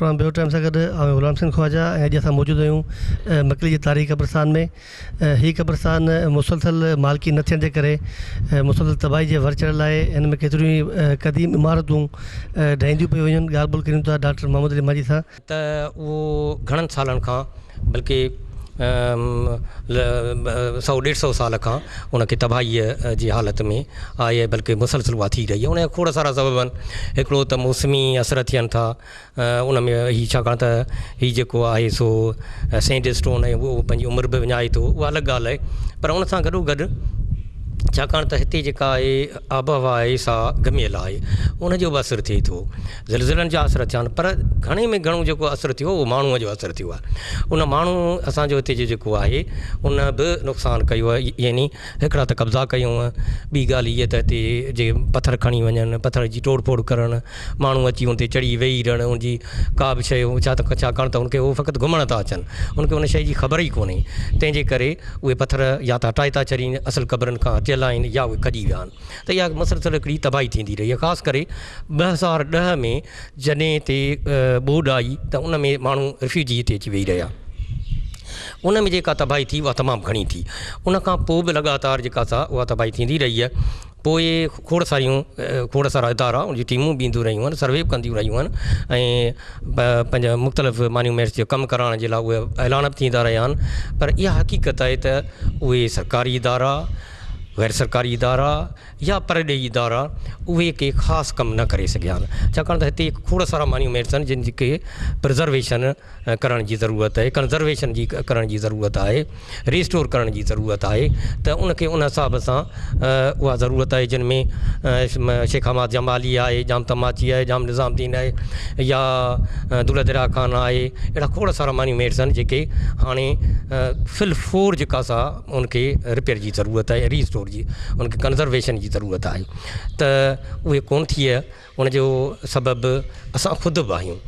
Programme ٻيو time سان گڏ آئون غلام حسين خواجه ۽ اڄ اسان موجود آهيون مڪلي جي تاريخي قبرستان ۾ هي قبرستان مسلسل مالڪي نه ٿيڻ جي ڪري مسلسل تباهي جي ور چڙهيل آهي هن ۾ ڪيتريون ئي قديم عمارتون ڊهنديون پيون وڃن ڳالهه ٻولهه ڪريون ٿا ڊاڪٽر محمد علي مانجهي سان. ته اهو گهڻن سالن کان بلڪه سئو ڏيڍ سئو سال کان ان کي تباهيء جي حالت ۾ آهي بلڪه مسلسل اها ٿي رهي آهي ان جا کوڙ سارا سبب آهن هڪڙو ته موسمي اثر ٿين ٿا ان ۾ هي ڇاڪاڻ ته هي جيڪو آهي سو سينڊ اسٽون ۽ اهو پنهنجي عمر به وڃائي ٿو اها الڳ ڳالهه آهي پر ان سان گڏو گڏ ڇاڪاڻ ته هتي جيڪا آهي آبهوا آهي سا گهميل آهي ان جو به اثر ٿئي ٿو زلزلن جا اثر ٿيا آهن پر گهڻي ۾ گهڻو جيڪو اثر ٿيو اهو ماڻهوء جو اثر ٿيو آهي ان ماڻهو اسان جو هتي جو جيڪو آهي ان به نقصان ڪيو آهي يعني هڪڙا ته قبضا ڪيون ٻي ڳالهه هيء ته هتي جي پٿر کڻي وڃن پٿر جي ٽوڙ ڦوڙ ڪرڻ ماڻهو اچي ان تي چڙهي ويهي رهڻ ان جي ڪا به شيء ڇا ته ڇاڪاڻ ته ان کي هو فقط گهمڻ ٿا اچن ان کي ان شيء جي خبر ئي ڪونهي تنهن جي ڪري اهي پٿر يا ته هٽائي ٿا ڇڏين اصل قبرن کان هٽيل آهن يا اهي کڄي ويا آهن ته اها مسلسل هڪڙي تباهي ٿيندي رهي آهي خاص ڪري 2010 ۾ جڏهن هتي ٻوڏ آئي ته ان ۾ ماڻهو رفيوجي هتي اچي ويهي رهيا ان ۾ جيڪا تباهي ٿي اها تمام گهڻي ٿي ان کان پوء به لڳاتار جيڪا سا اها تباهي ٿيندي رهي آهي پوء کوڙ ساريون کوڙ سارا ادارا ان جون ٽيمون به اينديون رهيون آهن سروي به ڪنديون رهيون آهن ۽ پنهنجا مختلف مانيومينٽس جو ڪم ڪرائڻ جي لاء اهي اعلان به ٿيندا رهيا آهن پر اها حقيقت آهي ته اهي سرڪاري ادارا غير سرڪاري ادارا يا پرڏيهي ادارا اهي ڪي خاص ڪم نه ڪري سگهيا آهن ڇاڪاڻ ته هتي کوڙ سارا مانيومينٽس آهن جن جي کي پرزرويشن ڪرڻ جي ضرورت آهي ڪنزرويشن جي ڪرڻ جي ضرورت آهي ريسٽور ڪرڻ جي ضرورت آهي ته ان کي ان حساب سان اها ضرورت آهي جن ۾ شيخ حماد جمالي آهي ڄام تماچي آهي ڄام نظام الدين آهي يا دولت دريا خان آهي اهڙا کوڙ سارا مانيومينٽس آهن جيڪي هاڻي فل فور جيڪا سا ان کي رپيئر جي ضرورت آهي ريسٽور جي ان کي ڪنزرويشن جي ضرورت آهي ته اهي ڪونه ٿي ان جو سبب اسان خود به آهيون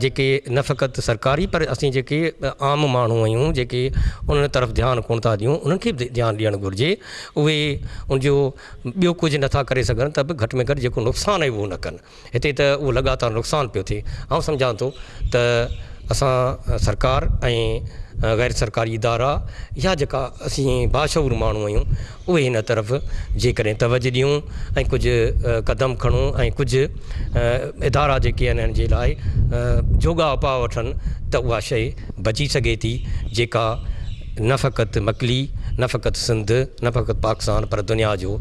جيڪي نه فقط سرڪاري پر اسين جيڪي عام ماڻهو آهيون جيڪي ان طرف ڌيان ڪونه ٿا ڏيون انهن کي به ڌيان ڏيڻ گهرجي اهي ان جو ٻيو ڪجهه نٿا ڪري سگهن ته به گهٽ ۾ گهٽ جيڪو نقصان آهي اهو نه ڪن هتي ته اهو لڳاتار نقصان پيو ٿئي. آئون سمجهان ٿو ته اسان سرڪار ۽ غير سرڪاري ادارا يا جيڪا اسين باشعور ماڻهو آهيون اهي هن طرف جيڪڏهن توجه ڏيون ۽ ڪجهه قدم کڻون ۽ ڪجهه ادارا جيڪي آهن هن جي لاء جوڳا اپاء وٺن ته اها شيء بچي سگهي ٿي جيڪا نه فقط مڪلي، نه فقط سنڌ، نه فقط پاڪستان پر دنيا جو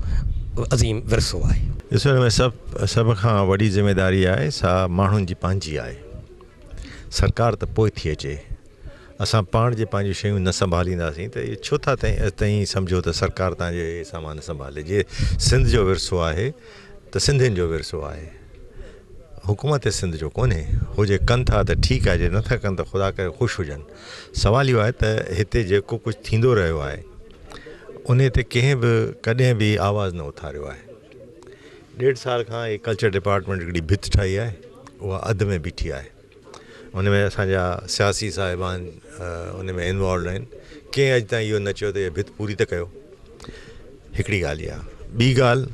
عظيم ورثو آهي. ڏسو ان ۾ سڀ سڀ کان وڏي ذميداري آهي سا ماڻهن جي پنهنجي آهي. سرڪار ته پوء ٿي اچي. اسان پاڻ جي پنهنجون شيون نه سنڀالينداسين ته اهي ڇو ٿا تئين سمجهو ته سرڪار تان جو اهي سامان سنڀالي. جي سنڌ جو ورثو آهي ته سنڌين جو ورثو آهي. حڪومت سنڌ جو ڪونهي. هو جي ڪن ٿا ته ٺيڪ آهي جي نٿا ڪن ته خدا ڪري خوش هجن. سوال اهو آهي ته هتي جيڪو ڪجهه ٿيندو رهيو آهي انهي تي ڪنهن به ڪڏهن به آواز نه اٿاريو آهي. ڏيڍ سال کان هي ڪلچر ڊپارٽمينٽ هڪڙي ڀت ٺاهي آهي اها اڌ ۾ بيٺي آهي ان ۾ اسان جا سياسي صاحبان ان ۾ انوالوڊ آهن ڪنهن اڄ تائين اهو نه چيو ته اها ڀت پوري ته ڪيو هڪڙي ڳالهه اها ٻي ڳالهه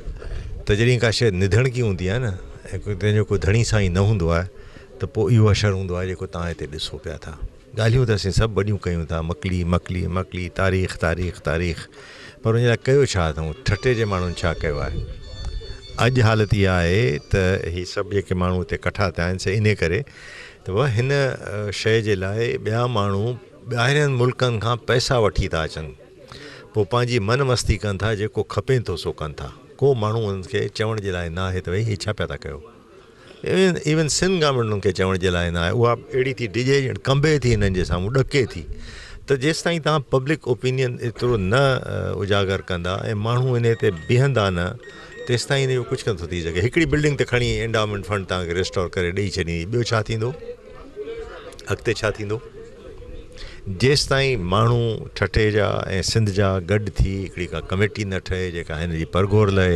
ته جڏهن ڪا شيء نڌڻڪي هوندي آهي نه ۽ تنهن جو ڪو ڌڻي سائين نه هوندو آهي ته پوء اهو حشر هوندو آهي جيڪو توهان هتي ڏسو پيا ٿا. ڳالهيون ته اسين سڀ وڏيون ڪيون ٿا، مڪلي، مڪلي، مڪلي، تاريخ، تاريخ، تاريخ، پر ان جي لاء ڪيو ڇا اٿئون؟ ٺٽي جي ماڻهن ڇا ڪيو آهي؟ اڄ حالت اها آهي ته هي سڀ جيڪي ماڻهو هتي ڪٺا ٿيا آهن سي انهي ڪري ته هن شيء جي لاء ٻيا ماڻهو ٻاهرين ملڪن کان پئسا وٺي ٿا اچن، پوء پنهنجي من مستي ڪن ٿا، جيڪو کپين ٿو سو ڪن ٿا. ڪو ماڻهو انهن کي چوڻ جي لاء ناهي ته ڀئي هي ڇا پيا ٿا ڪيو؟ ايون سنڌ گورنمينٽ انهن کي چوڻ جي لاء نه آهي اها اهڙي ٿي ڊڄي ڄڻ ڪنبي ٿي هنن جي سامهون ڏڪي ٿي ته جيستائين توهان پبلڪ اوپينين ايترو نه اجاگر ڪندا ۽ ماڻهو انهي تي بيهندا نه تيستائين ان جو ڪجهه ڪونه ٿو ٿي سگهي هڪڙي بلڊنگ ته کڻي انڊائومينٽ فنڊ توهان کي ريسٽور ڪري ڏئي ڇڏيندي ٻيو ڇا ٿيندو اڳتي ڇا ٿيندو جيستائين ماڻهو ٺٽي جا ۽ سنڌ جا گڏ ٿي هڪڙي ڪا ڪميٽي نه ٺهي جيڪا هن جي پرگهور لهي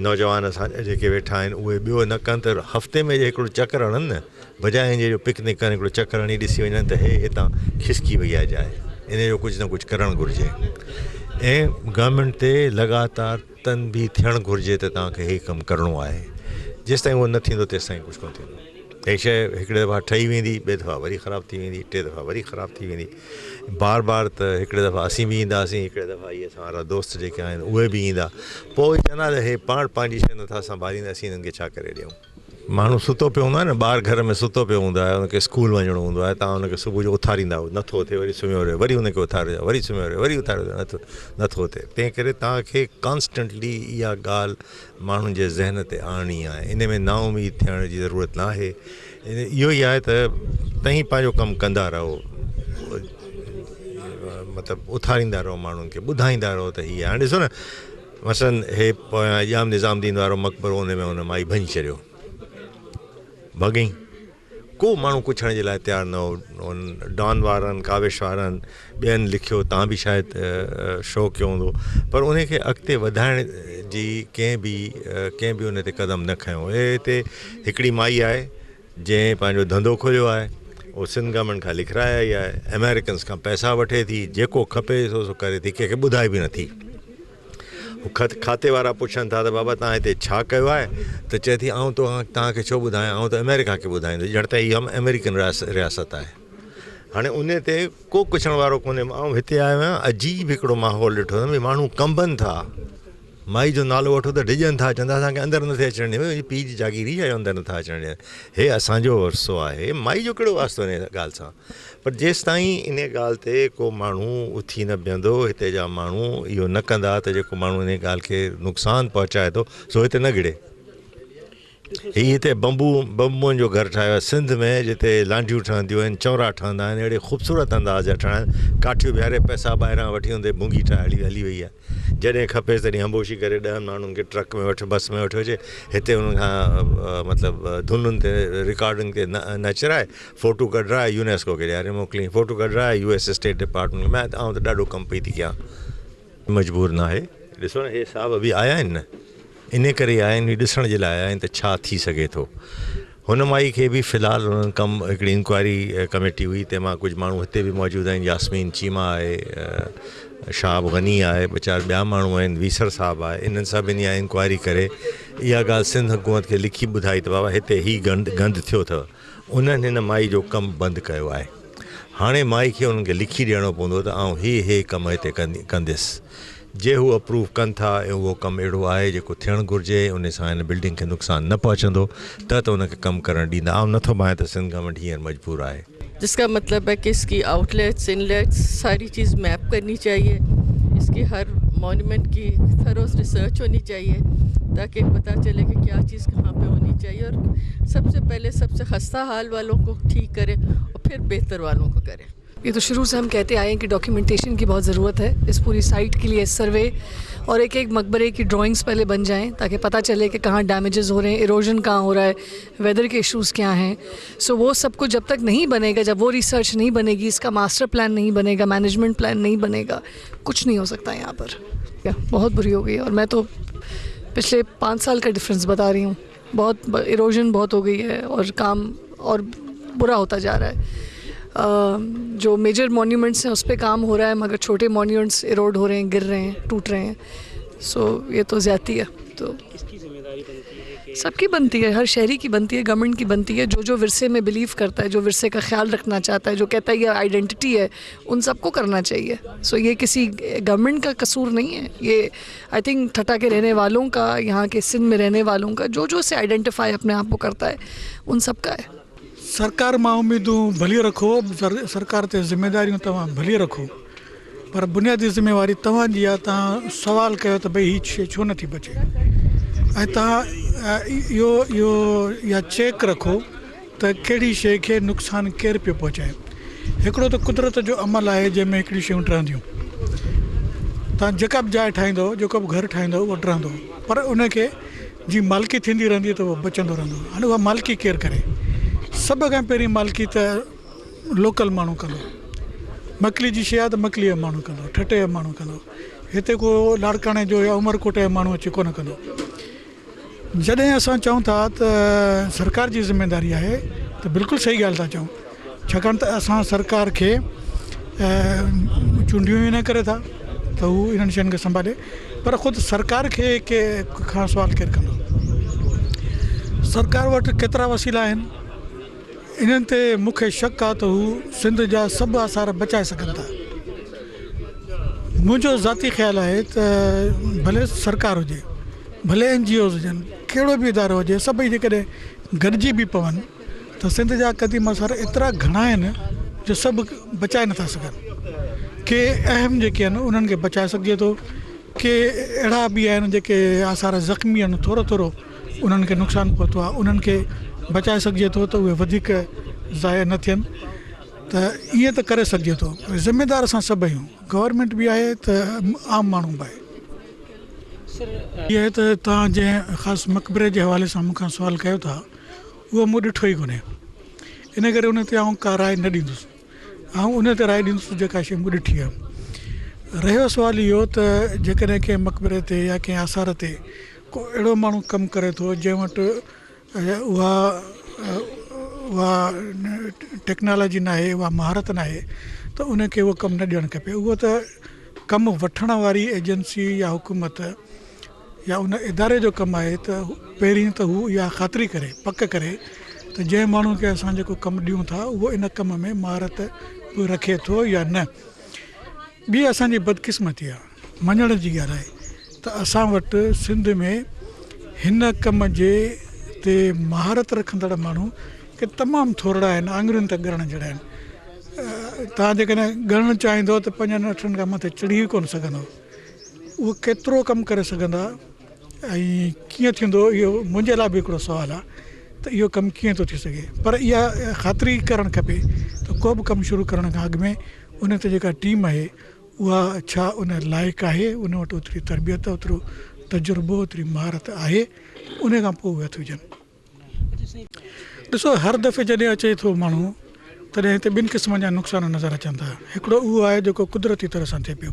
نوجوان اسان جا جيڪي ويٺا آهن اهي ٻيو نه ڪن ته هفتي ۾ جي هڪڙو چڪر هڻن نه بجاء هن جي جو پڪنڪ ڪن هڪڙو چڪر هڻي ڏسي وڃن ته هي هتان کسڪي وئي آهي جاء ان جو ڪجهه نه ڪجهه ڪرڻ گهرجي ۽ گورنمينٽ تي لڳاتار تنبيهه ٿيڻ گهرجي ته توهان کي هي ڪم ڪرڻو آهي جيستائين اهو نه ٿيندو تيستائين ڪجهه ڪونه ٿيندو. هي شيء هڪڙي دفعا ٺهي ويندي ٻئي دفعا وري خراب ٿي ويندي ٽي دفعا وري خراب ٿي ويندي بار بار ته هڪڙي دفعا اسين به اينداسين هڪڙي دفعا اهي اسان وارا دوست جيڪي آهن اهي به ايندا پوء اهي چوندا ته هي پاڻ پنهنجي شيء نٿا سنڀالين اسين هنن کي ڇا ڪري ڏيون. ماڻهو ستو پيو هوندو آهي نه ٻار گهر ۾ ستو پيو هوندو آهي ان کي اسڪول وڃڻو هوندو آهي تان ان کي صبح جو اٿاريندا آهيو نٿو اٿي وري سمهيو رهي وري ان کي اٿاريو وري سمهيو رهي وري اٿاريو نٿو نٿو اٿي تنهن ڪري توهان کي ڪانسٽنٽلي اها ڳالهه ماڻهن جي ذهن تي آڻڻي آهي ان ۾ نااميد ٿيڻ جي ضرورت ناهي اهو ئي آهي ته تهين پنهنجو ڪم ڪندا رهو مطلب اٿاريندا رهو ماڻهن کي ٻڌائيندا رهو ته هي هاڻي ڏسو نه مثلاً هي پويان ڄام نظام الدين وارو مقبرو ان ۾ ان مائي ڀڃي ڇڏيو ڀڳئي ڪو ماڻهو پڇڻ جي لاء تيار نه هو. ڊان وارن، ڪاوش وارن، ٻين لکيو تان به شايد شو ڪيو هوندو پر ان کي اڳتي وڌائڻ جي ڪنهن به ڪنهن به ان تي قدم نه کنيو. هي هتي هڪڙي مائي آهي جنهن پنهنجو ڌنڌو کوليو آهي اهو سنڌ گورنمينٽ کان لکرائي آئي آهي امريڪنس کان پئسا وٺي ٿي جيڪو کپي سو سو ڪري ٿي ڪنهن کي ٻڌائي به نٿي. هو خط کاتي وارا پڇن ٿا ته بابا توهان هتي ڇا ڪيو آهي ته چئي ٿي آئون توهان کي ڇو ٻڌايان آئون ته آمريڪا کي ٻڌائيندس ڄڻ ته اها آمريڪن رياست آهي هاڻي ان تي ڪو پڇڻ وارو ڪونهي آئون هتي آيو آهيان عجيب هڪڙو ماحول ڏٺو اٿم ماڻهو ڪنبن ٿا مائي جو نالو وٺو ته ڊڄن ٿا چون ٿا اسانکي اندر نٿي اچڻ ڏين پيء جي جاگير هئي اندر نٿا اچڻ ڏين هي اسانجو ورثو آهي مائي جو ڪهڙو واسطو ان ڳالهه سان پر جيستائين انهيء ڳالهه تي ڪو ماڻهو اٿي نه بيهندو، هتي جا ماڻهو اهو نه ڪندا ته جيڪو ماڻهو انهيء ڳالهه کي نقصان پهچائي ٿو، سو هتي نه گهڙي. هي هتي بمبو، بمبوئن جو گهر ٺاهيو آهي. سنڌ ۾ جتي لانڍيون ٺهنديون آهن، چونرا ٺهندا آهن، اهڙي خوبصورت انداز جا ٺهندا آهن. ڪاٺيون بيهاري پئسا ٻاهران وٺي ان تي ڀونگي ٺاهي هلي هلي وئي آهي. جڏهن کپيس تڏهن هنبوشي ڪري ڏهن ماڻهن کي ٽرڪ ۾ وٺ بس ۾ وٺيو اچي هتي انهن کان مطلب ڌنن تي رڪارڊنگ تي نچرائي فوٽو ڪڍرائي يونيسڪو کي ڏياري موڪلين فوٽو ڪڍرائي يو ايس اسٽيٽ ڊپارٽمينٽ ۾ آئون ته ڏاڍو ڪم پئي ٿي ڪيان. مجبور ناهي ڏسو نه هي صاحب به آيا آهن نه انهي ڪري آيا آهن هي ڏسڻ جي لاء آيا آهن ته ڇا ٿي سگهي ٿو. هن مائي کي به في الحال انهن ڪم هڪڙي انڪوائري ڪميٽي هئي تنهن مان ڪجهه ماڻهو هتي به موجود آهن ياسمين چيما آهي شهاب غني آهي ٻه چار ٻيا ماڻهو آهن ويسر صاحب آهي انهن سڀني اها انڪوائري ڪري اها ڳالهه سنڌ حڪومت کي لکي ٻڌائي ته بابا هتي هي گند گند ٿيو اٿو انهن هن مائي جو ڪم بند ڪيو آهي هاڻي مائي کي انهن کي لکي ڏيڻو پوندو ته آئون هي هي ڪم هتي ڪنديس جي هو اپروو ڪن ٿا ۽ اهو ڪم اهڙو آهي جيڪو ٿيڻ گهرجي ۽ ان سان هن بلڊنگ کي نقصان نه پهچندو ته ته ان کي ڪم ڪرڻ ڏيندا آئون نٿو ڀانئيان ته سنڌ گورنمينٽ هينئر مجبور آهي. جس کا مطلب هي ڪه اس ڪي آئوٽ ليٽس ان ليٽس ساري چيز ميپ ڪرني چاهيي اس ڪي هر مونومينٽ ڪي ٿرو ريسرچ هوني چاهيي تاڪه پتا چلي ڪه ڪيا چيز ڪهان پي هوني چاهيي اور سب سي پهلي سب سي خسته حال والون ڪو ٺيڪ ڪري اور پهر بهتر والون ڪو ڪري. ये तो शुरू से हम कहते आए हैं कि डॉक्यूमेंटेशन की बहुत ज़रूरत है इस पूरी साइट के लिए सर्वे और एक एक मकबरे की ड्राइंग्स पहले बन जाएं ताकि पता चले कि कहाँ डैमेजेस हो रहे हैं, इरोजन कहाँ हो रहा है, वेदर के इश्यूज़ क्या हैं। सो वो सब कुछ जब तक नहीं बनेगा, जब वो रिसर्च नहीं बनेगी, इसका मास्टर प्लान नहीं बनेगा, मैनेजमेंट प्लान नहीं बनेगा, कुछ नहीं हो सकता यहाँ पर। बहुत बुरी हो गई है और मैं तो पिछले 5 साल का डिफरेंस बता रही हूँ। बहुत इरोजन बहुत हो गई है और काम और बुरा होता जा रहा है। जो मेजर मॉन्यूमेंट्स हैं उस पर काम हो रहा है, मगर छोटे मॉन्यूमेंट्स इरोड हो रहे हैं, गिर रहे हैं, टूट रहे हैं। सो ये तो ज़्यादती है। तो किसकी जिम्मेदारी बनती है कि सबकी बनती है, हर शहरी की बनती है, गवर्नमेंट की बनती है। जो जो विरसे में बिलीव करता है, जो विरसे का ख्याल रखना चाहता है, जो कहता है ये आइडेंटिटी है, उन सबको करना चाहिए। सो ये किसी गवर्नमेंट का कसूर नहीं है, ये I think ठट्टा के रहने वालों का, यहाँ के सिंध में रहने वालों का, जो जो से आइडेंटिफाई अपने आप को करता है, उन सब का है। सरकार मां उम्मीदूं भली रखो, सरकार ते ज़िम्मेदारियूं तव्हां भली रखो, पर बुनियादी ज़िम्मेवारी तव्हांजी आहे। तव्हां सवाल कयो त भई ही शइ छो नथी बचे, ऐं तव्हां इहो इहो इहा चेक रखो त कहिड़ी शइ खे नुक़सानु केरु पियो पहुचाए। हिकिड़ो त कुदरत जो अमल आहे जंहिंमें हिकिड़ियूं शयूं टहंदियूं। तव्हां जेका बि जाइ ठाहींदो, जेको बि घर ठाहींदो, उहो टहंदो, पर उनखे जी मालिकी थींदी रहंदी त उहो बचंदो रहंदो। हाणे उहा मालिकी केरु करे? सभ खां पहिरीं मालिकी त लोकल माण्हू कंदो। मकली जी शइ आहे त मकलीअ जो माण्हू कंदो, ठटे जो माण्हू कंदो, हिते को लाड़काणे जो या उमरकोट जो माण्हू अची कोन कंदो। जॾहिं असां चऊं था त सरकार जी ज़िम्मेदारी आहे त बिल्कुलु सही ॻाल्हि था चऊं, छाकाणि त असां सरकार खे चूंडियूं ई इन करे था त हू इन्हनि शयुनि खे संभाले, पर ख़ुदि सरकार खे के खां सवाल केरु कंदो? सरकार वटि केतिरा वसीला आहिनि? انهن تي مون کي شڪ آهي ته هو سنڌ جا سڀ آثار بچائي سگهن ٿا. منهنجو ذاتي خيال آهي ته ڀلي سرڪار هجي، ڀلي اين جي اوز هجن، ڪهڙو به ادارو هجي، سڀئي جيڪڏهن گڏجي به پون ته سنڌ جا قديم آثار ايترا گهڻا آهن جو سڀ بچائي نٿا سگهن. ڪي اهم جيڪي آهن انهن کي بچائي سگهجي ٿو، ڪي اهڙا به آهن جيڪي آثار زخمي آهن ٿورو ٿورو انهن کي نقصان پهتو آهي انهن کي بچائي سگهجي ٿو ته اهي وڌيڪ ضايع نه ٿين ته ائين ته ڪري سگهجي ٿو ذميدار اسان سڀ آهيون گورنمينٽ به آهي ته عام ماڻهو به آهي. اهي ته توهان جنهن خاص مقبري جي حوالي سان مون کان سوال ڪيو ٿا اهو مون ڏٺو ئي ڪونهي ان ڪري ان تي آئون ڪا راء نه ڏيندس. آئون ان تي راء ڏيندس جيڪا شيء مون ڏٺي آهي. رهيو سوال اهو ته جيڪڏهن ڪنهن مقبري تي يا ڪنهن آثار تي ڪو اهڙو ماڻهو ڪم ڪري ٿو جنهن وٽ اها اها ٽيڪنالاجي ناهي اها مهارت ناهي ته ان کي اهو ڪم نه ڏيڻ کپي اهو ته ڪم وٺڻ واري ايجنسي يا حڪومت يا ان اداري جو ڪم آهي ته پهرين ته هو اها خاطري ڪري، پڪ ڪري ته جنهن ماڻهو کي اسان جيڪو ڪم ڏيون ٿا اهو ان ڪم ۾ مهارت به رکي ٿو يا نه. ٻي اسان جي بدقسمتي آهي، مڃڻ جي ڳالهه آهي ته اسان وٽ سنڌ ۾ هن ڪم جي تي مهارت رکندڙ ماڻهو ڪي تمام ٿورڙا آهن، آڱرين تي ڳڻڻ جهڙا آهن. توهان جيڪڏهن ڳڻڻ چاهيندو ته پنجن اٺن کان مٿي چڙهي ئي ڪونه سگهندو. اهو ڪيترو ڪم ڪري سگهندا ۽ ڪيئن ٿيندو اهو منهنجي لاء به هڪڙو سوال آهي ته اهو ڪم ڪيئن ٿو ٿي سگهي پر اها خاطري ڪرڻ کپي ته ڪو به ڪم شروع ڪرڻ کان اڳ ۾ ان تي جيڪا ٽيم آهي اها ڇا ان لائق آهي ان وٽ اوتري تربيت اوترو تجربو اوتري مهارت آهي ان کان پوء اهي هٿ وجهن. ڏسو هر دفعي جڏهن اچي ٿو ماڻهو تڏهن هتي ٻن قسمن جا نقصان نظر اچن ٿا هڪڙو اهو آهي جيڪو قدرتي طرح سان ٿئي پيو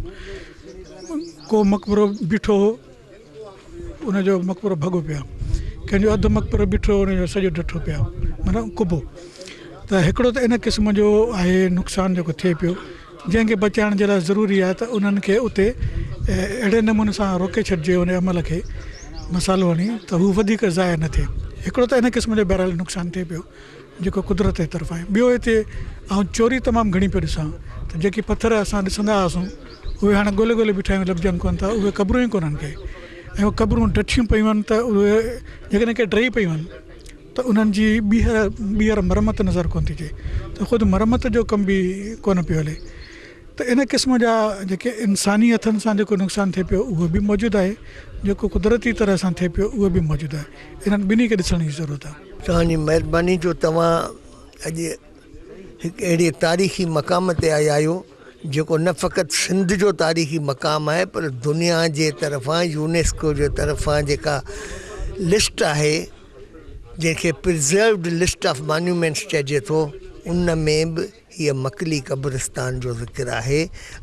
ڪو مقبرو بيٺو هو ان جو مقبرو ڀڳو پيو آهي ڪنهن جو اڌ مقبرو بيٺو هو ان جو سڄو ڊٺو پيو آهي معنيٰ ڪبو ته هڪڙو ته ان قسم جو آهي نقصان جيڪو ٿئي پيو جنهن کي بچائڻ جي لاء ضروري آهي ته انهن کي اتي اهڙي نموني سان روڪي ڇڏجي ان عمل کي مسالو هڻي ته هو وڌيڪ ضايع نه ٿئي هڪڙو ته ان قسم جو بهرحال نقصان ٿئي پيو جيڪو قدرت جي طرفان آهي ٻيو هتي آئون چوري تمام گهڻي پيو ڏسان ته جيڪي پٿر اسان ڏسندا هئاسون اهي هاڻي ڳولي ڳولي بيٺا آهيون لڀجن ڪونه ٿا اهي قبرون ئي ڪونهن ڪي ۽ اهي قبرون ڊٺيون پيون آهن ته اهي جيڪڏهن ڪي ڊهي پيون آهن ته انهن جي ٻيهر ٻيهر مرمت نظر ڪونه ٿي اچي ته خود مرمت جو ڪم به ڪونه پيو هلي ته ان قسم جا جيڪي انساني هٿن سان جيڪو نقصان ٿئي پيو اهو به موجود آهي جيڪو قدرتي طرح سان ٿئي پيو اهو به موجود آهي انهن ٻنهي کي ڏسڻ جي ضرورت آهي. توهان جي مهرباني جو توهان اڄ هڪ اهڙي تاريخي مقام تي آيا آهيو جيڪو نه فقط سنڌ جو تاريخي مقام آهي پر دنيا جي طرفان يونيسڪو جي طرفان جيڪا لسٽ آهي جنهن کي پرزروڊ لسٽ آف مانيومينٽس چئجي ٿو، ان ۾ به هيء مڪلي قبرستان جو ذڪر آهي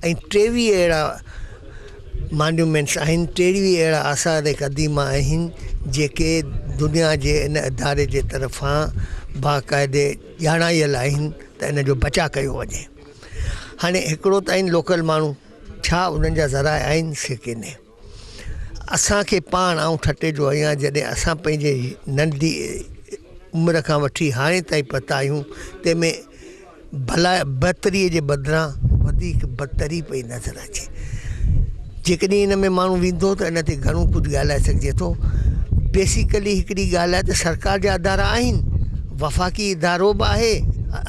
۽ 23 اهڙا مانيومينٽس آهن، 23 اهڙا آثار قديمه آهن، جيڪي دنيا جي ان اداري جي طرفان باقاعدي ڄاڻايل آهن ته ان جو بچاء ڪيو وڃي. هاڻي هڪڙو ته آهن لوڪل ماڻهو، ڇا انهن جا ذرائع آهن سي ڪينهي. اسان کي پاڻ آئون ٺٽي جو آهيان جڏهن اسان پنهنجي ننڍي عمر کان وٺي هاڻي تائين پهتا آهيون تنهن ۾ ڀلا بهتري جي بدران وڌيڪ بدتري پئي نظر اچي جيڪڏهن ان ۾ ماڻهو ويندو ته ان تي گهڻو ڪجهه ڳالهائي سگهجي ٿو بيسيڪلي هڪڙي ڳالهه آهي ته سرڪار جا ادارا آهن وفاقي ادارو به آهي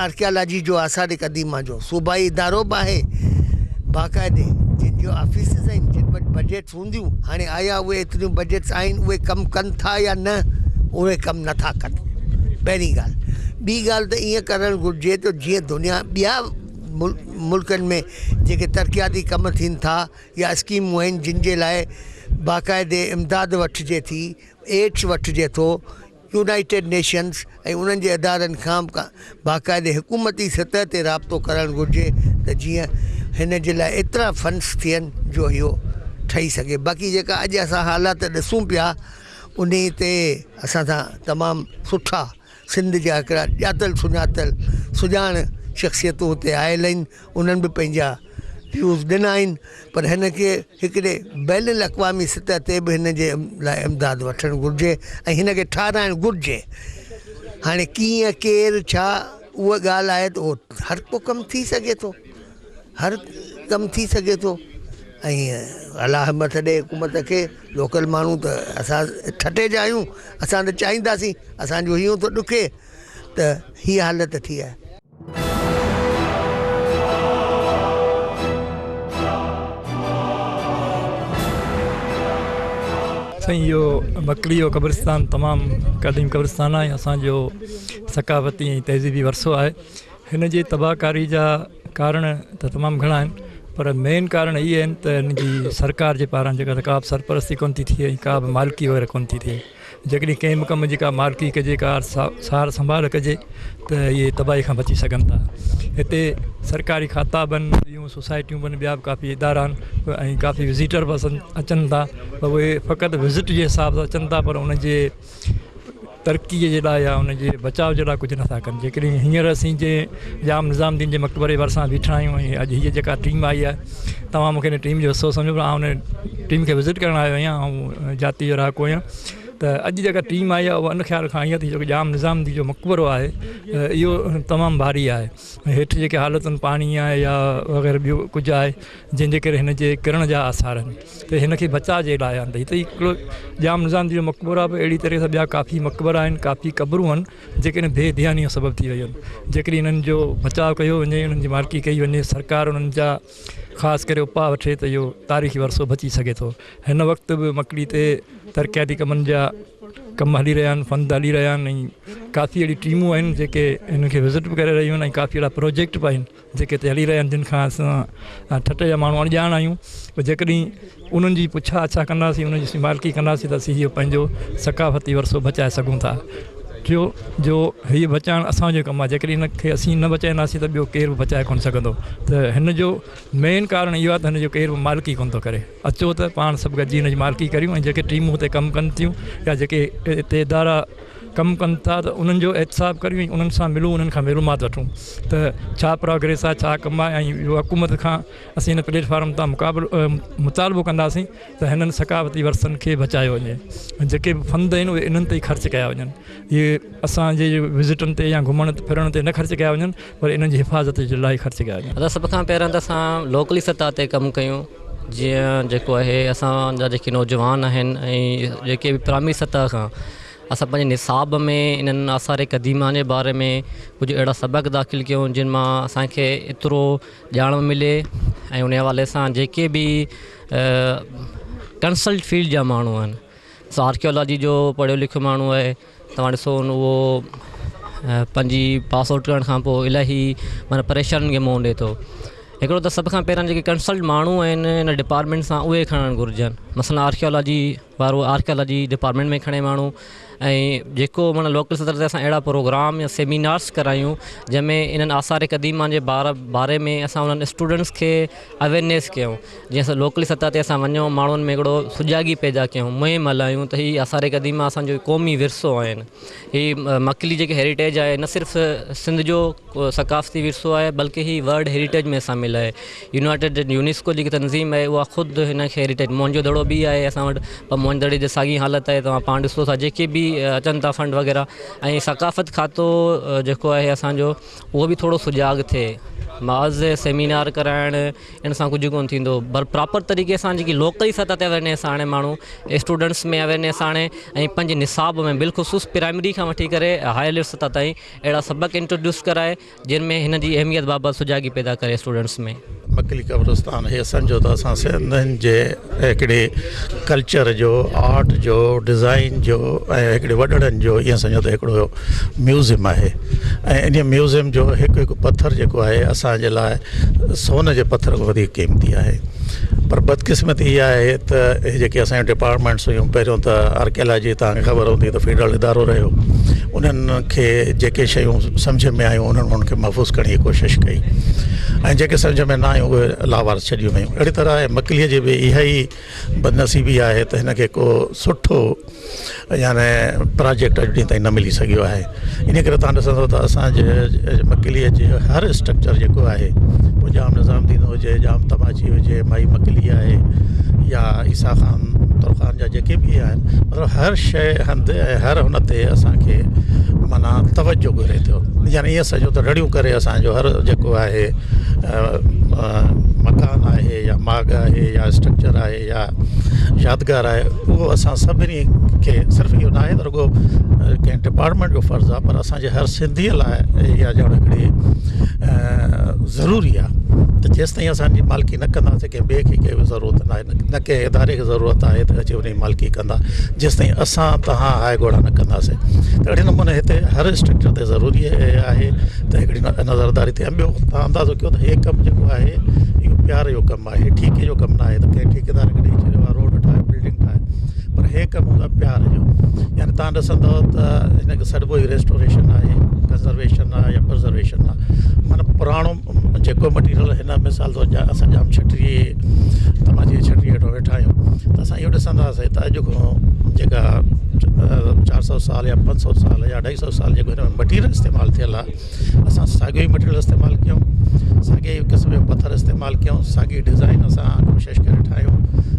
آرڪيالاجي جو آثار قديمه جو صوبائي ادارو به آهي باقاعدي جن جو آفيسز آهن جن وٽ بجيٽس هونديون هاڻي آيا اهي ايتريون بجيٽس آهن اهي ڪم ڪن ٿا يا نه اهي ڪم نٿا ڪن پهرين ڳالهه ٻي ڳالهه ته ائين ڪرڻ گهرجي ته جيئن دنيا ٻيا ملڪن ۾ جيڪي ترقياتي ڪم ٿين ٿا يا اسڪيمون آهن جن جي لاء باقاعدي امداد وٺجي ٿي ايڊس وٺجي ٿو يونائيٽيڊ نيشنز ۽ انهن جي ادارن کان به باقاعدي حڪومتي سطح تي رابطو ڪرڻ گهرجي ته جيئن هن جي لاء ايترا فنڊس ٿين جو اهو ٺهي سگهي باقي جيڪا اڄ اسان حالات ڏسون پيا انهي تي اسان سان تمام سٺا سنڌ جا هڪڙا ڄاتل سڃاتل سڄاڻ شخصيتون هتي آيل آهن انهن به پنهنجا ويوز ڏنا آهن پر هن کي هڪڙي بين الاقوامي سطح تي به هن جي لاء امداد وٺڻ گهرجي ۽ هن کي ٺاهرائڻ گهرجي هاڻي ڪيئن ڪير ڇا. اها ڳالهه آهي ته اهو هر ڪو ڪم ٿي سگهي ٿو هر ڪم ٿي سگهي ٿو ۽ الله همت ڏي حڪومت کي لوڪل ماڻهو ته اسان ٺٽي جا آهيون اسان ته چاهينداسين اسانجو هينئون ٿو ڏکي ته هي حالت ٿي آهي. سائين اهو مڪلي جو قبرستان تمام قديم قبرستان آهي اسان جو ثقافتي ۽ تهذيبي ورثو آهي هن جي تباهڪاري جا ڪارڻ ته تمام گهڻا آهن پر مين ڪارڻ اهي آهن ته هن جي سرڪار جي پاران جيڪا ڪا به سرپرستي ڪونه ٿي ٿئي ۽ ڪا به مالڪي وغيره ڪونه ٿي ٿئي جيڪڏهن ڪنهن به ڪم جي ڪا مالڪي ڪجي ڪا سار سنڀال ڪجي ته اهي تباهي کان بچي سگهن ٿا هتي سرڪاري کاتا به آهن ٻيون سوسائٽيون به آهن ٻيا به ڪافي ادارا آهن ۽ ڪافي وزيٽر به اچن ٿا پر اهي فقط وزٽ جي حساب سان اچن ٿا پر ان جي ترقي جي لاء يا ان جي بچاء جي لاء ڪجهه نٿا ڪن جيڪڏهن هينئر اسين جنهن ڄام نظام الدين جي مقبري ڀرسان بيٺا آهيون ۽ اڄ هيء جيڪا ٽيم آئي آهي توهان مونکي هن ٽيم جو حصو سمجهو پر آئون هن ٽيم کي وزٽ ڪرڻ آيو آهيان آئون جاتي جو رهاڪو آهيان ته اڄ جيڪا ٽيم آئي آهي اها ان خيال کان آئي آهي ته جيڪو ڄام نظام الدين جو مقبرو آهي اهو تمام ڀاري آهي ۽ هيٺ جيڪي حالتن پاڻي آهي يا وغيره ٻيو ڪجهه آهي جنهن جي ڪري هن جي ڪرڻ جا آثار آهن ته هن کي بچاء جي لاء آهن ته هتي هڪڙو ڄام نظام الدين جو مقبرو آهي به اهڙي طرح سان ٻيا ڪافي مقبرا آهن ڪافي قبرون آهن جيڪي ان بي ڌياني جو سبب ٿي ويون آهن جيڪڏهن انهن جو بچاء ڪيو وڃي انهن جي مالڪي ڪئي وڃي سرڪار انهن جا خاص ڪري اپاء وٺي ته اهو تاريخي ورثو بچي سگهي ٿو هن وقت به مڪلي تي ترقياتي ڪمن جا ڪم هلي رهيا آهن فند هلي رهيا آهن ۽ ڪافي اهڙيون ٽيمون آهن جيڪي هن کي وزٽ به ڪري رهيون آهن ۽ ڪافي اهڙا پروجيڪٽ به آهن جيڪي هتي هلي رهيا آهن جن کان اسان ٺٽي جا ماڻهو اڻڄاڻ آهيون پر جيڪڏهن انهن جي پڇا آڇا ڪنداسين انهن جي مالڪي ڪنداسين ته اسين اهو پنهنجو ثقافتي ورثو بچائي سگهون ٿا ٽيو جو هيء بچائڻ اسان جو ڪم آهي جيڪڏهن هن کي اسين نه بچائينداسين ته ٻيو ڪير به بچائي ڪونه سگهندو ته هن جو مين ڪارڻ اهو آهي ته هن جو ڪير به مالڪي ڪونه ٿو ڪري اچو ته پاڻ سڀ گڏجي هن جي مالڪي ڪريون ۽ جيڪي ٽيمون هتي ڪم ڪن ٿيون يا جيڪي هتي ادارا ڪم ڪن ٿا ته انهن جو احتساب ڪريون ۽ انهن سان ملون انهن کان معلومات وٺون ته ڇا پراگريس آهي ڇا ڪم آهي ۽ اهو حڪومت کان اسين هن پليٽ فارم تان مقابلو مطالبو ڪنداسين ته هنن ثقافتي ورثن کي بچايو وڃي ۽ جيڪي به فند آهن اهي انهن تي ئي خرچ ڪيا وڃن اهي اسان جي وزٽن تي يا گهمڻ ڦرڻ تي نه خرچ ڪيا وڃن پر انهن جي حفاظت جي لاء خرچ ڪيا وڃن. ادا سڀ کان پهريان ته اسان لوڪلي سطح تي ڪم ڪيون جيئن جيڪو آهي اسان جا جيڪي نوجوان آهن ۽ جيڪي به پرائمري سطح کان اسان پنهنجي نصاب ۾ انهن آثار قديمه جي باري ۾ ڪجهه اهڙا سبق داخل ڪيون جن مان اسان کي ايترو ڄاڻ ملي ۽ ان حوالي سان جيڪي به ڪنسلٽ فيلڊ جا ماڻهو آهن سو آرڪيالاجي جو پڙهيو لکيو ماڻهو آهي توهان ڏسو اهو پنهنجي پاس آئوٽ ڪرڻ کان پوء الاهي معنيٰ پريشانين کي منهن ڏئي ٿو هڪڙو ته سڀ کان پهريان جيڪي ڪنسلٽ ماڻهو آهن ان ڊپارٽمينٽ سان اهي کڻڻ گهرجن مثلاً آرڪيالاجي وارو آرڪيالاجي ڊپارٽمينٽ ۾ کڻي ماڻهو ۽ جيڪو معنيٰ لوڪل سطح تي اسان اهڙا پروگرام يا سيمينارس ڪرايون جنهن ۾ انهن آثار قديمه جي باري ۾ اسان انهن اسٽوڊنٽس کي اويئرنيس ڪيون جيئن اسان لوڪلي سطح تي اسان وڃون ماڻهن ۾ هڪڙو سجاڳي پيدا ڪيون مهم هلايون ته هي آثار قديمه اسان جو قومي ورثو آهن هي مڪلي جيڪي هيريٽيج آهي نه صرف سنڌ جو ثقافتي ورثو آهي بلڪه هي ورلڊ هيريٽيج ۾ شامل آهي يونائيٽيڊ يونيسڪو جيڪي تنظيم آهي اها خود هن کي هيريٽيج موهن جو دڙو به آهي اسان وٽ پر موهن دڙي جي ساڳي حالت آهي توهان پاڻ ڏسو ٿا جيڪي به اچن ٿا فنڊ وغيره ۽ ثقافت کاتو جيڪو آهي اسانجو اهو به ٿورو سجاڳ ٿئي محض سيمينار ڪرائڻ ان سان ڪجهه ڪونه ٿيندو پر پراپر طريقي سان جيڪي لوڪلي سطح تي اويرنيس آڻي ماڻهو اسٽوڊنٽس ۾ اويرنيس آڻي ۽ پنهنجي نصاب ۾ بالخصوص پرائمري کان وٺي ڪري هائر ليول سطح تائين اهڙا سبق انٽروڊيوس ڪرائي جن ۾ هن جي اهميت بابت سجاڳي پيدا ڪري اسٽوڊنٽس ۾. مڪلي قبرستان هي سمجهو ته اسان سنڌين جي هڪڙي ڪلچر جو آرٽ جو ڊزائين جو ۽ هڪڙي وڏڙن جو ائين سمجهو ته هڪڙو ميوزيم آهي ۽ انهي ميوزيم جو هڪ هڪ پٿر جيڪو آهي اسان جي لاء سون جي پٿر کان وڌيڪ قيمتي آهي پر بدقسمتي اها آهي ته هي جيڪي اسان جون ڊپارٽمينٽس هيون پهريون ته آرڪيالاجي توهان کي خبر هوندي ته فيڊرل ادارو رهيو انهن کي جيڪي شيون سمجهه ۾ آيون انهن انهن کي محفوظ ڪرڻ جي ڪوشش ڪئي ۽ جيڪي سمجهه ۾ نه آيون اهي لاوارث ڇڏيون ويون اهڙي طرح مڪليء جي به اها ئي بدنصيبي آهي ته هن کي ڪو سٺو يعني پراجيڪٽ اڄ ڏينهن تائين نه ملي سگهيو آهي ان ڪري تان ڏسندو ته اسانجي مڪليء جي هر اسٽرڪچر جيڪو آهي پوء ڄام نظام الدين هجي ڄام تماچي هجي مائي مڪلي آهي يا عيسيٰ خان ترخان جا جيڪي به آهن مطلب هر شيء هنڌ ۽ هر هن تي اسانکي معنيٰ توجه گهري ٿو. يعني ائين سمجهو ته رڙيون ڪري اسان جو هر جيڪو آهي مڪان آهي يا ماڳ آهي يا اسٽرڪچر آهي يا يادگار آهي اهو اسان سڀني کي صرف اهو ناهي ته رڳو ڪنهن ڊپارٽمينٽ جو فرض آهي پر اسان جي هر سنڌيء لاء اها ڄڻ هڪڙي ضروري آهي ته جيستائين اسان جي مالڪي نه ڪنداسين ڪنهن ٻئي کي ڪنهن به ضرورت ناهي نه ڪنهن اداري کي ضرورت آهي ته اچي ان جي مالڪي ڪندا جيستائين اسان توهان هاء گهوڙا نه ڪنداسين ته اهڙي نموني هتي هر اسٽرڪچر تي ضروري آهي ته هڪڙي نظرداري ٿئي ۽ ٻيو توهان اندازو ڪيو ته هي ڪم جيڪو آهي اهو پيار جو ڪم آهي ٺيڪي جو ڪم نه آهي ته ڪنهن ٺيڪيدار کي ڏئي ڇڏيو آهي روڊ ٺاهي بلڊنگ ٺاهي پر هي ڪم هوندو آهي پيار جو يعني توهان ڏسندو ته هن کي سڏبو ئي ريسٽوريشن آهي ڪنزرويشن آهي يا پرزرويشن آهي معنيٰ پراڻو جيڪو مٽيريل هن مثال طور اسان ڄام ڇٽيء تماچي جي ڇٽيء هيٺان ويٺا آهيون ته اسان اهو ڏسندا هئاسين ته اڄ کان جيڪا 400 سال يا 500 سال يا 250 سال جيڪو هن ۾ مٽيريل استعمال ٿيل آهي اسان ساڳيو ئي مٽيريل استعمال ڪيون ساڳي ئي قسم جو پٿر استعمال ڪيون ساڳي ڊزائن اسان ڪوشش ڪري ٺاهيون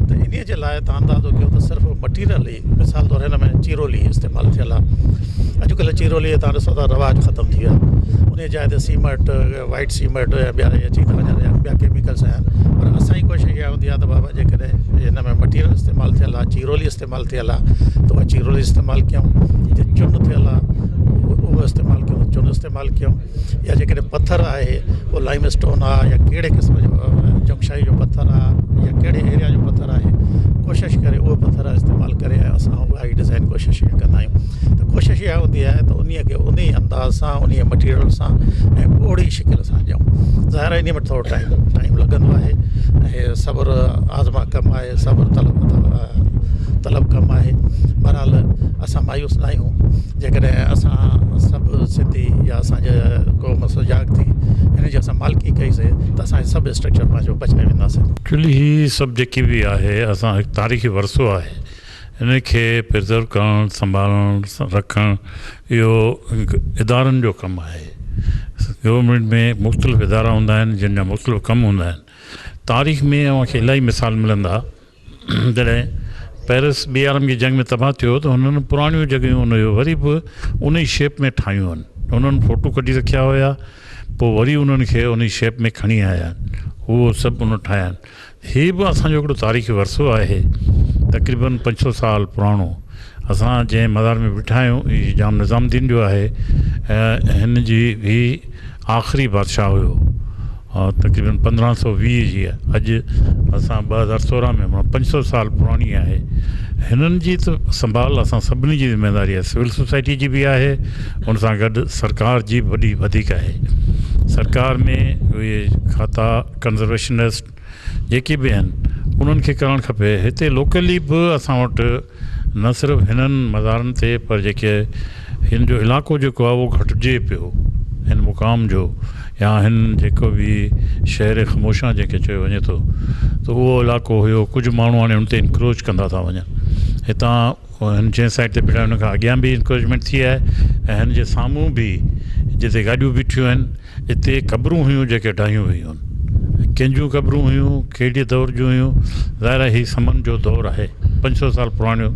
ته انهيء جي لاء توهان اندازو ڪيو ته صرف مٽيريل ئي مثال طور هن ۾ چيرولي استعمال ٿيل آهي اڄڪلهه چيرولي توهان ڏسو ٿا رواج ختم ٿي ويو آهي ان جاء تي سيمينٽ وائيٽ سيمينٽ يا ٻيا اچي ٿا وڃن يا ٻيا ڪيميڪلس آيا آهن پر اسان جي ڪوشش اها هوندي آهي ته بابا جيڪڏهن هن ۾ مٽيريل استعمال ٿيل آهي چيرولي استعمال ٿيل آهي ته اها چيرولي استعمال ڪيون جي چن ٿيل آهي اهو استعمال ڪيون چن استعمال ڪيون يا جيڪڏهن پٿر آهي اهو لائيم اسٽون آهي يا ڪهڙي قسم جو جنگشاهي جو پٿر آهي يا ڪهڙي ايريا جو پٿر آهي ڪوشش ڪري اهو پٿر استعمال ڪري ۽ اسان اها ئي ڊزائن ڪوشش اها ڪندا آهيون ته ڪوشش اها هوندي آهي ته انهي کي انهي انداز سان انهي مٽيريل سان ۽ اوڙي شڪل سان ڏيون ظاهر آهي انهي ۾ ٿورو ٽائيم ٽائيم لڳندو آهي ۽ صبر آزما ڪم آهي صبر طلب طلب ڪم آهي بهرحال اسان مايوس نه آهيون جيڪڏهن اسان سڀ سنڌي يا اسان جي قوم سجاڳ ٿي هن جي اسان مالڪي ڪئي سي ته اسان سڀ اسٽرڪچر پنهنجو بچائي وينداسين. ايڪچولي هي سڀ جيڪي به آهي اسان هڪ تاريخي ورثو آهي ان کي پرزرو ڪرڻ سنڀالڻ رکڻ اهو ادارن جو ڪم آهي گورنمينٽ ۾ مختلف ادارا هوندا آهن جن جا مختلف ڪم هوندا آهن تاريخ ۾ اوهان کي الاهي مثال ملندا جڏهن پئرس ٻي عالمگير جنگ ۾ تباهه ٿيو ته هنن پراڻيون جڳهيون ان جو وري به ان ئي شيپ ۾ ٺاهيون آهن انهن فوٽو ڪڍي رکيا هيا پوء وري انهن کي ان ئي شيپ ۾ کڻي آيا آهن اهو سڀ انهن ٺاهيا آهن هي به اسان جو هڪڙو تاريخي ورثو آهي تقريبن 500 سال پراڻو اسان جنهن مزار ۾ بيٺا آهيون هي ڄام نظام الدين جو آهي ۽ هن جي هي آخري بادشاهه هيو تقريبن 1520 جي اڄ اسان 2016 ۾ معنيٰ 500 سال پراڻي آهي هنن جي ته سنڀال اسان سڀني جي ذميواري آهي سول سوسائٽي جي به آهي ان سان گڏ سرڪار جي به وڏي وڌيڪ آهي سرڪار ۾ اهي کاتا ڪنزرويشنسٽ جيڪي به آهن انهن کي ڪرڻ کپي هتي لوڪلي به اسان وٽ نه صرف هنن مزارن تي پر جيڪي هن جو علائقو جيڪو آهي اهو گهٽجي پيو هن مقام جو يا هن جيڪو به شهر خموشان جنهن کي چيو وڃي ٿو ته اهو علائقو هيو ڪجهه ماڻهو هاڻي ان تي انڪروچ ڪندا ٿا وڃن هتان هن جنهن سائيڊ تي بيٺا آهيون ان کان اڳيان به انڪروچمينٽ ٿي آهي ۽ هن جي سامهون به جتي گاڏيون بيٺيون آهن اتي قبرون هيون جيڪي ڊاهيون ويون آهن. ڪنهن جون قبرون هيون، ڪهڙي دور جون هيون، ظاهر آهي هي سمن جو دور آهي، 500 سال پراڻيون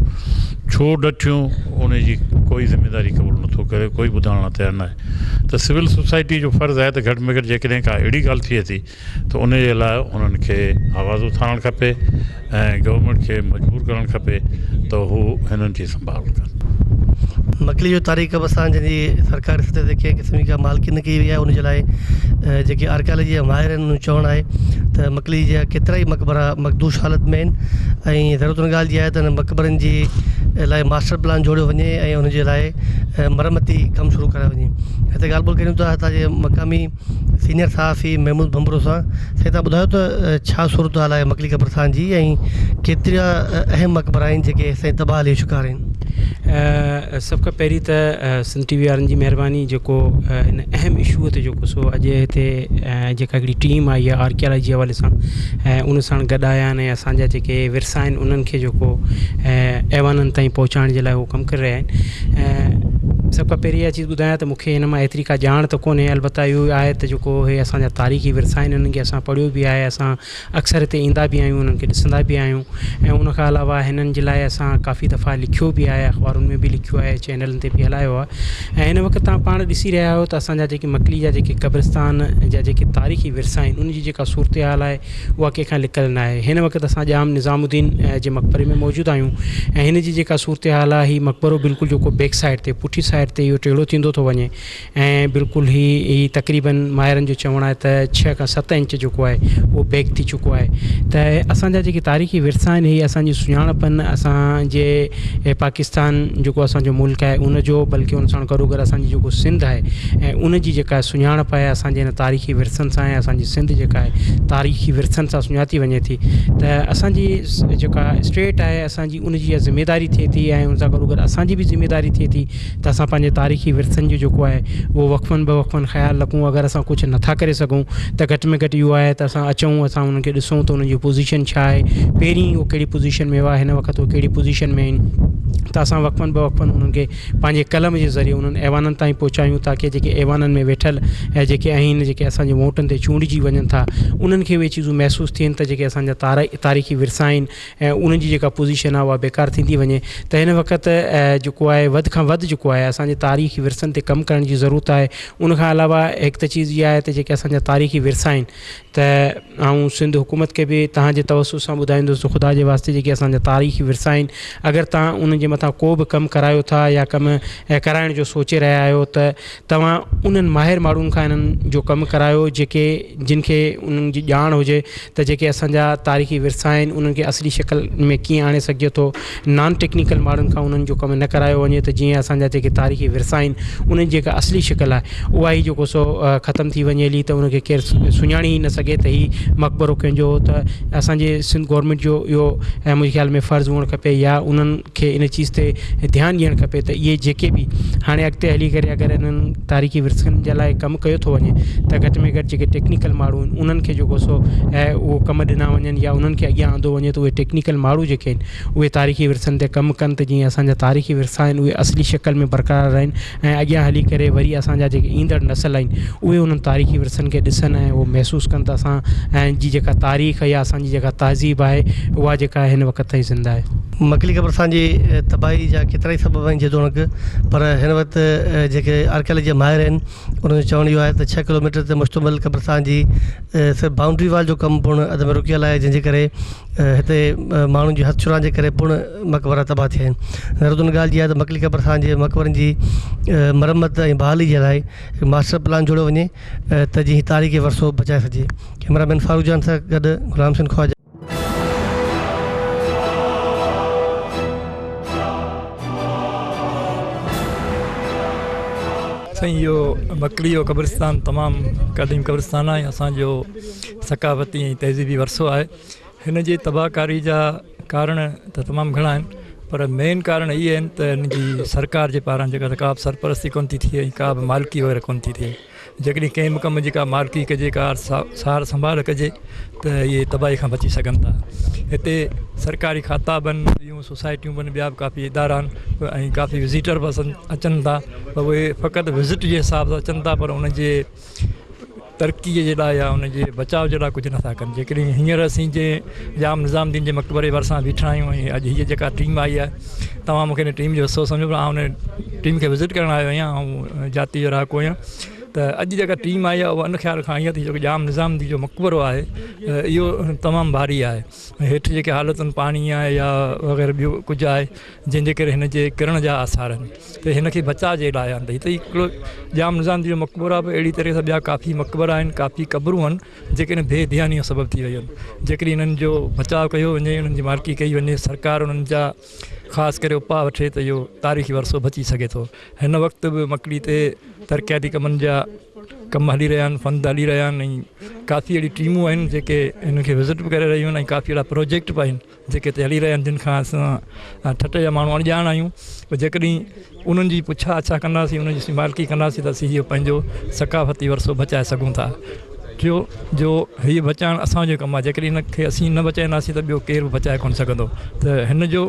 ڇو ڊٺيون ان جي ڪوئي ذميداري قبول نٿو ڪري، ڪوئي ٻڌائڻ لاء تيار ناهي ته سول سوسائٽي جو فرض آهي ته گهٽ ۾ گهٽ جيڪڏهن ڪا اهڙي ڳالهه ٿئي ٿي ته ان جي لاء انهن کي آواز اٿارڻ کپي ۽ گورنمينٽ کي مجبور ڪرڻ کپي ته هو هنن جي سنڀال ڪن. مڪلي جو تاريخ قبرستان جنهن جي سرڪاري سطح تي ڪنهن قسم جي ڪا مالڪي نه ڪئي وئي آهي ان جي لاء جيڪي آرڪيالاجي جا ماهر آهن انهن جو چوڻ آهي ته مڪلي جا ڪيترائي مقبرا مخدوش حالت ۾ آهن ۽ ضرورت ان ڳالهه جي آهي ته انهن مقبرن جي لاء ماسٽر پلان جوڙيو وڃي ۽ ان جي لاء مرمتي ڪم شروع ڪرايو وڃي هتي ڳالهه ٻولهه ڪريون ٿا هتان جي مقامي سينيئر صحافي محمود ڀنڀرو سان سائين توهان ٻڌايو ته ڇا صورتحال آهي مڪلي قبرستان جي ۽ ڪيترا اهم مقبرا آهن جيڪي هيستائين تباهه حالي جو شڪار آهن. سڀ کان پهرين ته سنڌ ٽي وي وارن جي مهرباني جيڪو هن اهم اشو تي جيڪو سو اڄ هتي جيڪا هڪڙي ٽيم آئي آهي آرڪيالاجي جي حوالي سان ۽ ان ساڻ گڏ آيا آهن ۽ اسان جا جيڪي ورثا آهن انهن کي جيڪو ايوانن تائين پهچائڻ جي لاء هو ڪم ڪري رهيا آهن. سڀ کان پهرين اها چيز ٻڌايان ته مون کي هن مان ايتري ڪا ڄاڻ ته ڪونهي البته اهو آهي ته جيڪو هي اسان جا تاريخي ورثا آهن انهن کي اسان پڙهيو به آهي اسان اڪثر هتي ايندا به آهيون انهن کي ڏسندا به آهيون ۽ ان کان علاوه هنن جي لاء اسان ڪافي دفعا لکيو به آهي اخبارن ۾ به لکيو آهي چينلن تي به هلايو آهي ۽ هن وقت توهان پاڻ ڏسي رهيا آهيو ته اسان جا جيڪي مڪلي جا جيڪي قبرستان جا جيڪي تاريخي ورثا آهن ان جي جيڪا صورتحال آهي اها ڪنهن کان لڪل ناهي. هن وقت اسان ڄام نظام الدين جي مقبري ۾ موجود آهيون ۽ هن جي جيڪا صورتحال آهي هي مقبرو بلڪل جيڪو بيڪ سائيڊ تي پٺي سائيڊ تي اهو ٽيڙو ٿيندو ٿو وڃي ۽ بلڪل هي هي تقريبن ماهرن جو چوڻ آهي ته ڇهه کان ست انچ جيڪو آهي اهو بيڪ ٿي چڪو آهي ته اسان جا جيڪي تاريخي ورثا آهن هي اسان جي سڃاڻپ آهن اسان جي پاڪستان جيڪو اسان جو ملڪ آهي ان جو بلڪه ان سان گڏو گڏ اسان جي جيڪو سنڌ آهي ۽ ان جي جيڪا سڃاڻپ آهي اسان جي هن تاريخي ورثن سان ۽ اسان جي سنڌ جيڪا آهي تاريخي ورثن سان سڃاتي وڃي ٿي ته اسان جي جيڪا اسٽيٽ آهي اسان جي ان جي اها ذميداري ٿئي ٿي ۽ ان سان گڏو گڏ اسان جي به ذميداري ٿئي ٿي ته اسان پنهنجي تاريخي ورثن جو جيڪو آهي اهو وقفن به وقفن خيال رکون اگر اسان ڪجهه نٿا ڪري سگهون ته گهٽ ۾ گهٽ اهو آهي ته اسان اچون اسان انهن کي ڏسون ته انهن جي پوزيشن ڇا آهي پهرين اهو ڪهڙي پوزيشن ۾ هئا هن وقت اهو ڪهڙي پوزيشن ۾ آهن ته اسان وقفن به وقفن انهن کي پنهنجي قلم جي ذريعي انهن ايوانن تائين پهچايون تاڪه جيڪي ايوانن ۾ ويٺل ۽ جيڪي آهن جيڪي اسان جي ووٽن تي چونڊجي وڃن ٿا انهن کي اهي چيزون محسوس ٿين ته جيڪي اسان جا تاريخي ورثا آهن ۽ انهن جي جيڪا پوزيشن آهي اها بيڪار ٿيندي وڃي ته هن وقت جيڪو آهي وڌ کان وڌ جيڪو آهي اسان جي تاريخي ورثن تي ڪم ڪرڻ جي ضرورت آهي ان کان علاوه هڪ ته چيز اها آهي ته جيڪي اسان جا تاريخي ورثا آهن ته آئون سنڌ حڪومت کي به توهان جي توسط سان ٻڌائيندس ته خدا جي واسطي جيڪي اسان جا تاريخي ورثا آهن اگر توهان انهن جي مٿان ڪو به ڪم ڪرايو ٿا يا ڪم ڪرائڻ جو سوچي رهيا آهيو ته توهان انهن ماهر ماڻهن کان انهن جو ڪم ڪرايو جيڪي جن کي انهن جي ڄاڻ هجي ته جيڪي اسان جا تاريخي ورثا آهن انهن کي اصلي شڪل ۾ ڪيئن آڻي سگهجي ٿو نان ٽيڪنيڪل ماڻهن کان انهن جو ڪم نه ڪرايو وڃي ته جيئن اسان جا جيڪي تاريخي ورثا آهن انهن جي جيڪا اصلي شڪل آهي اها ئي جيڪو سو ختم ٿي وڃي هلي ته ان کي ڪير سڃاڻي ئي نه سگهي ته هي مقبرو ڪنهن جو هو ته اسان جي سنڌ گورنمينٽ جو اهو منهنجي خيال ۾ فرض هئڻ کپي يا انهن کي ان چيز تي ڌيان ڏيڻ کپي ته اهي جيڪي به هاڻي اڳتي هلي ڪري اگر انهن تاريخي ورثن جي لاء ڪم ڪيو ٿو وڃي ته گهٽ ۾ گهٽ جيڪي ٽيڪنيڪل ماڻهو آهن انهن کي جيڪو سو اهو ڪم ڏنا وڃن يا انهن کي اڳيان آندو وڃي ته اهي ٽيڪنيڪل ماڻهو جيڪي آهن اهي تاريخي ورثن تي ڪم ڪن ته جيئن اسان جا تاريخي ورثا آهن اهي اصلي شڪل ۾ برقرار رهن ۽ اڳيان هلي ڪري وري اسان جا جيڪي ايندڙ نسل آهن اهي انهن تاريخي ورثن کي ڏسن ۽ اهو محسوس ڪن ته اسان جي جيڪا تاريخ يا اسان جي جيڪا تهذيب آهي اها جيڪا هن وقت تائين زنده آهي. مڪلي قبرستان جي تباهي جا ڪيترائي سبب آهن جيتوڻيڪ پر هن وقت جيڪي آرڪيالاجي جا ماهر آهن انهن جو چوڻ اهو آهي ته ڇهه ڪلوميٽر تي مشتمل قبرستان جي صرف بائونڊري وال جو ڪم پڻ اڌ ۾ رڪيل آهي جنهن جي ڪري هتي ماڻهن جي هٿ ڇڙان جي ڪري پڻ مقبرا تباهه ٿيا آهن. ضرورت ان ڳالهه جي آهي ته مڪلي قبرستان جي مقبرن جي مرمت ۽ بحالي جي لاء هڪ ماسٽر پلان جوڙيو وڃي ته جيئن هي تاريخي ورثو بچائي سگهجي. ڪئميرا مين فاروق جان سان گڏ غلام حسين خواجه. سائين اهو مڪلي جو قبرستان تمام قديم قبرستان آهي اسان جو ثقافتي ۽ تهذيبي ورثو آهي هن جي تباهڪاري جا ڪارڻ ته تمام گهڻا آهن پر مين ڪارڻ اهي آهن ته هن جي سرڪار جي پاران جيڪا ڪا به سرپرستي ڪونه ٿي ٿئي ۽ ڪا به مالڪي وغيره ڪونه ٿي ٿئي جيڪڏهن ڪنهن به ڪم جي ڪا مالڪي ڪجي ڪا سار سنڀال ڪجي ته اهي تباهي کان بچي سگهن ٿا هتي سرڪاري کاتا به آهن ٻيون سوسائٽيون به آهن ٻيا به ڪافي ادارا آهن ۽ ڪافي وزيٽر به اچن ٿا پر اهي فقط وزٽ جي حساب سان اچن ٿا پر ان جي ترقي جي لاء يا ان جي بچاء جي لاء ڪجهه نٿا ڪن جيڪڏهن هينئر اسين جنهن ڄام نظام الدين جي مقبري ڀرسان بيٺا آهيون ۽ اڄ هيء جيڪا ٽيم آئي آهي توهان مونکي هن ٽيم جو حصو سمجهو پر آئون هن ٽيم کي وزٽ ڪرڻ آيو آهيان آئون جاتي جو رهاڪو آهيان ته اڄ جيڪا ٽيم آئي آهي اها ان خيال کان آئي آهي ته جيڪو ڄام نظام الدين جو مقبرو آهي اهو تمام ڀاري آهي هيٺ جيڪي حالتن پاڻي آهي يا وغيره ٻيو ڪجهه آهي جنهن جي ڪري هن جي ڪرڻ جا آثار آهن ته هن کي بچاء جي لاء آهن ته هتي هڪڙو ڄام نظام الدين جو مقبرو آهي به اهڙي طرح سان ٻيا ڪافي مقبرا آهن ڪافي قبرون آهن جيڪي هن بي ڌياني جو سبب ٿي ويون آهن جيڪڏهن انهن جو بچاء ڪيو وڃي انهن جي مالڪي ڪئي وڃي سرڪار انهن جا خاص ڪري اپاء وٺي ته اهو تاريخي ورثو بچي سگهي ٿو هن وقت به مڪلي تي ترقياتي ڪمن جا ڪم هلي رهيا آهن فند هلي رهيا آهن ۽ ڪافي اهڙيون ٽيمون آهن جيڪي هن کي وزٽ به ڪري رهيون آهن ۽ ڪافي اهڙا پروجيڪٽ به آهن جيڪي هتي هلي رهيا آهن جن کان اسان ٺٽي جا ماڻهو اڻڄاڻ آهيون پر جيڪڏهن انهن جي پڇا آڇا ڪنداسين انهن جي مالڪي ڪنداسين ته اسين اهو پنهنجو ثقافتي ورثو بچائي سگهون ٿا. ٿيو جو هيء بچائڻ اسان جو ڪم آهي جيڪڏهن هن کي اسين نه بچائينداسين ته ٻيو ڪير به بچائي ڪونه سگهندو ته هن جو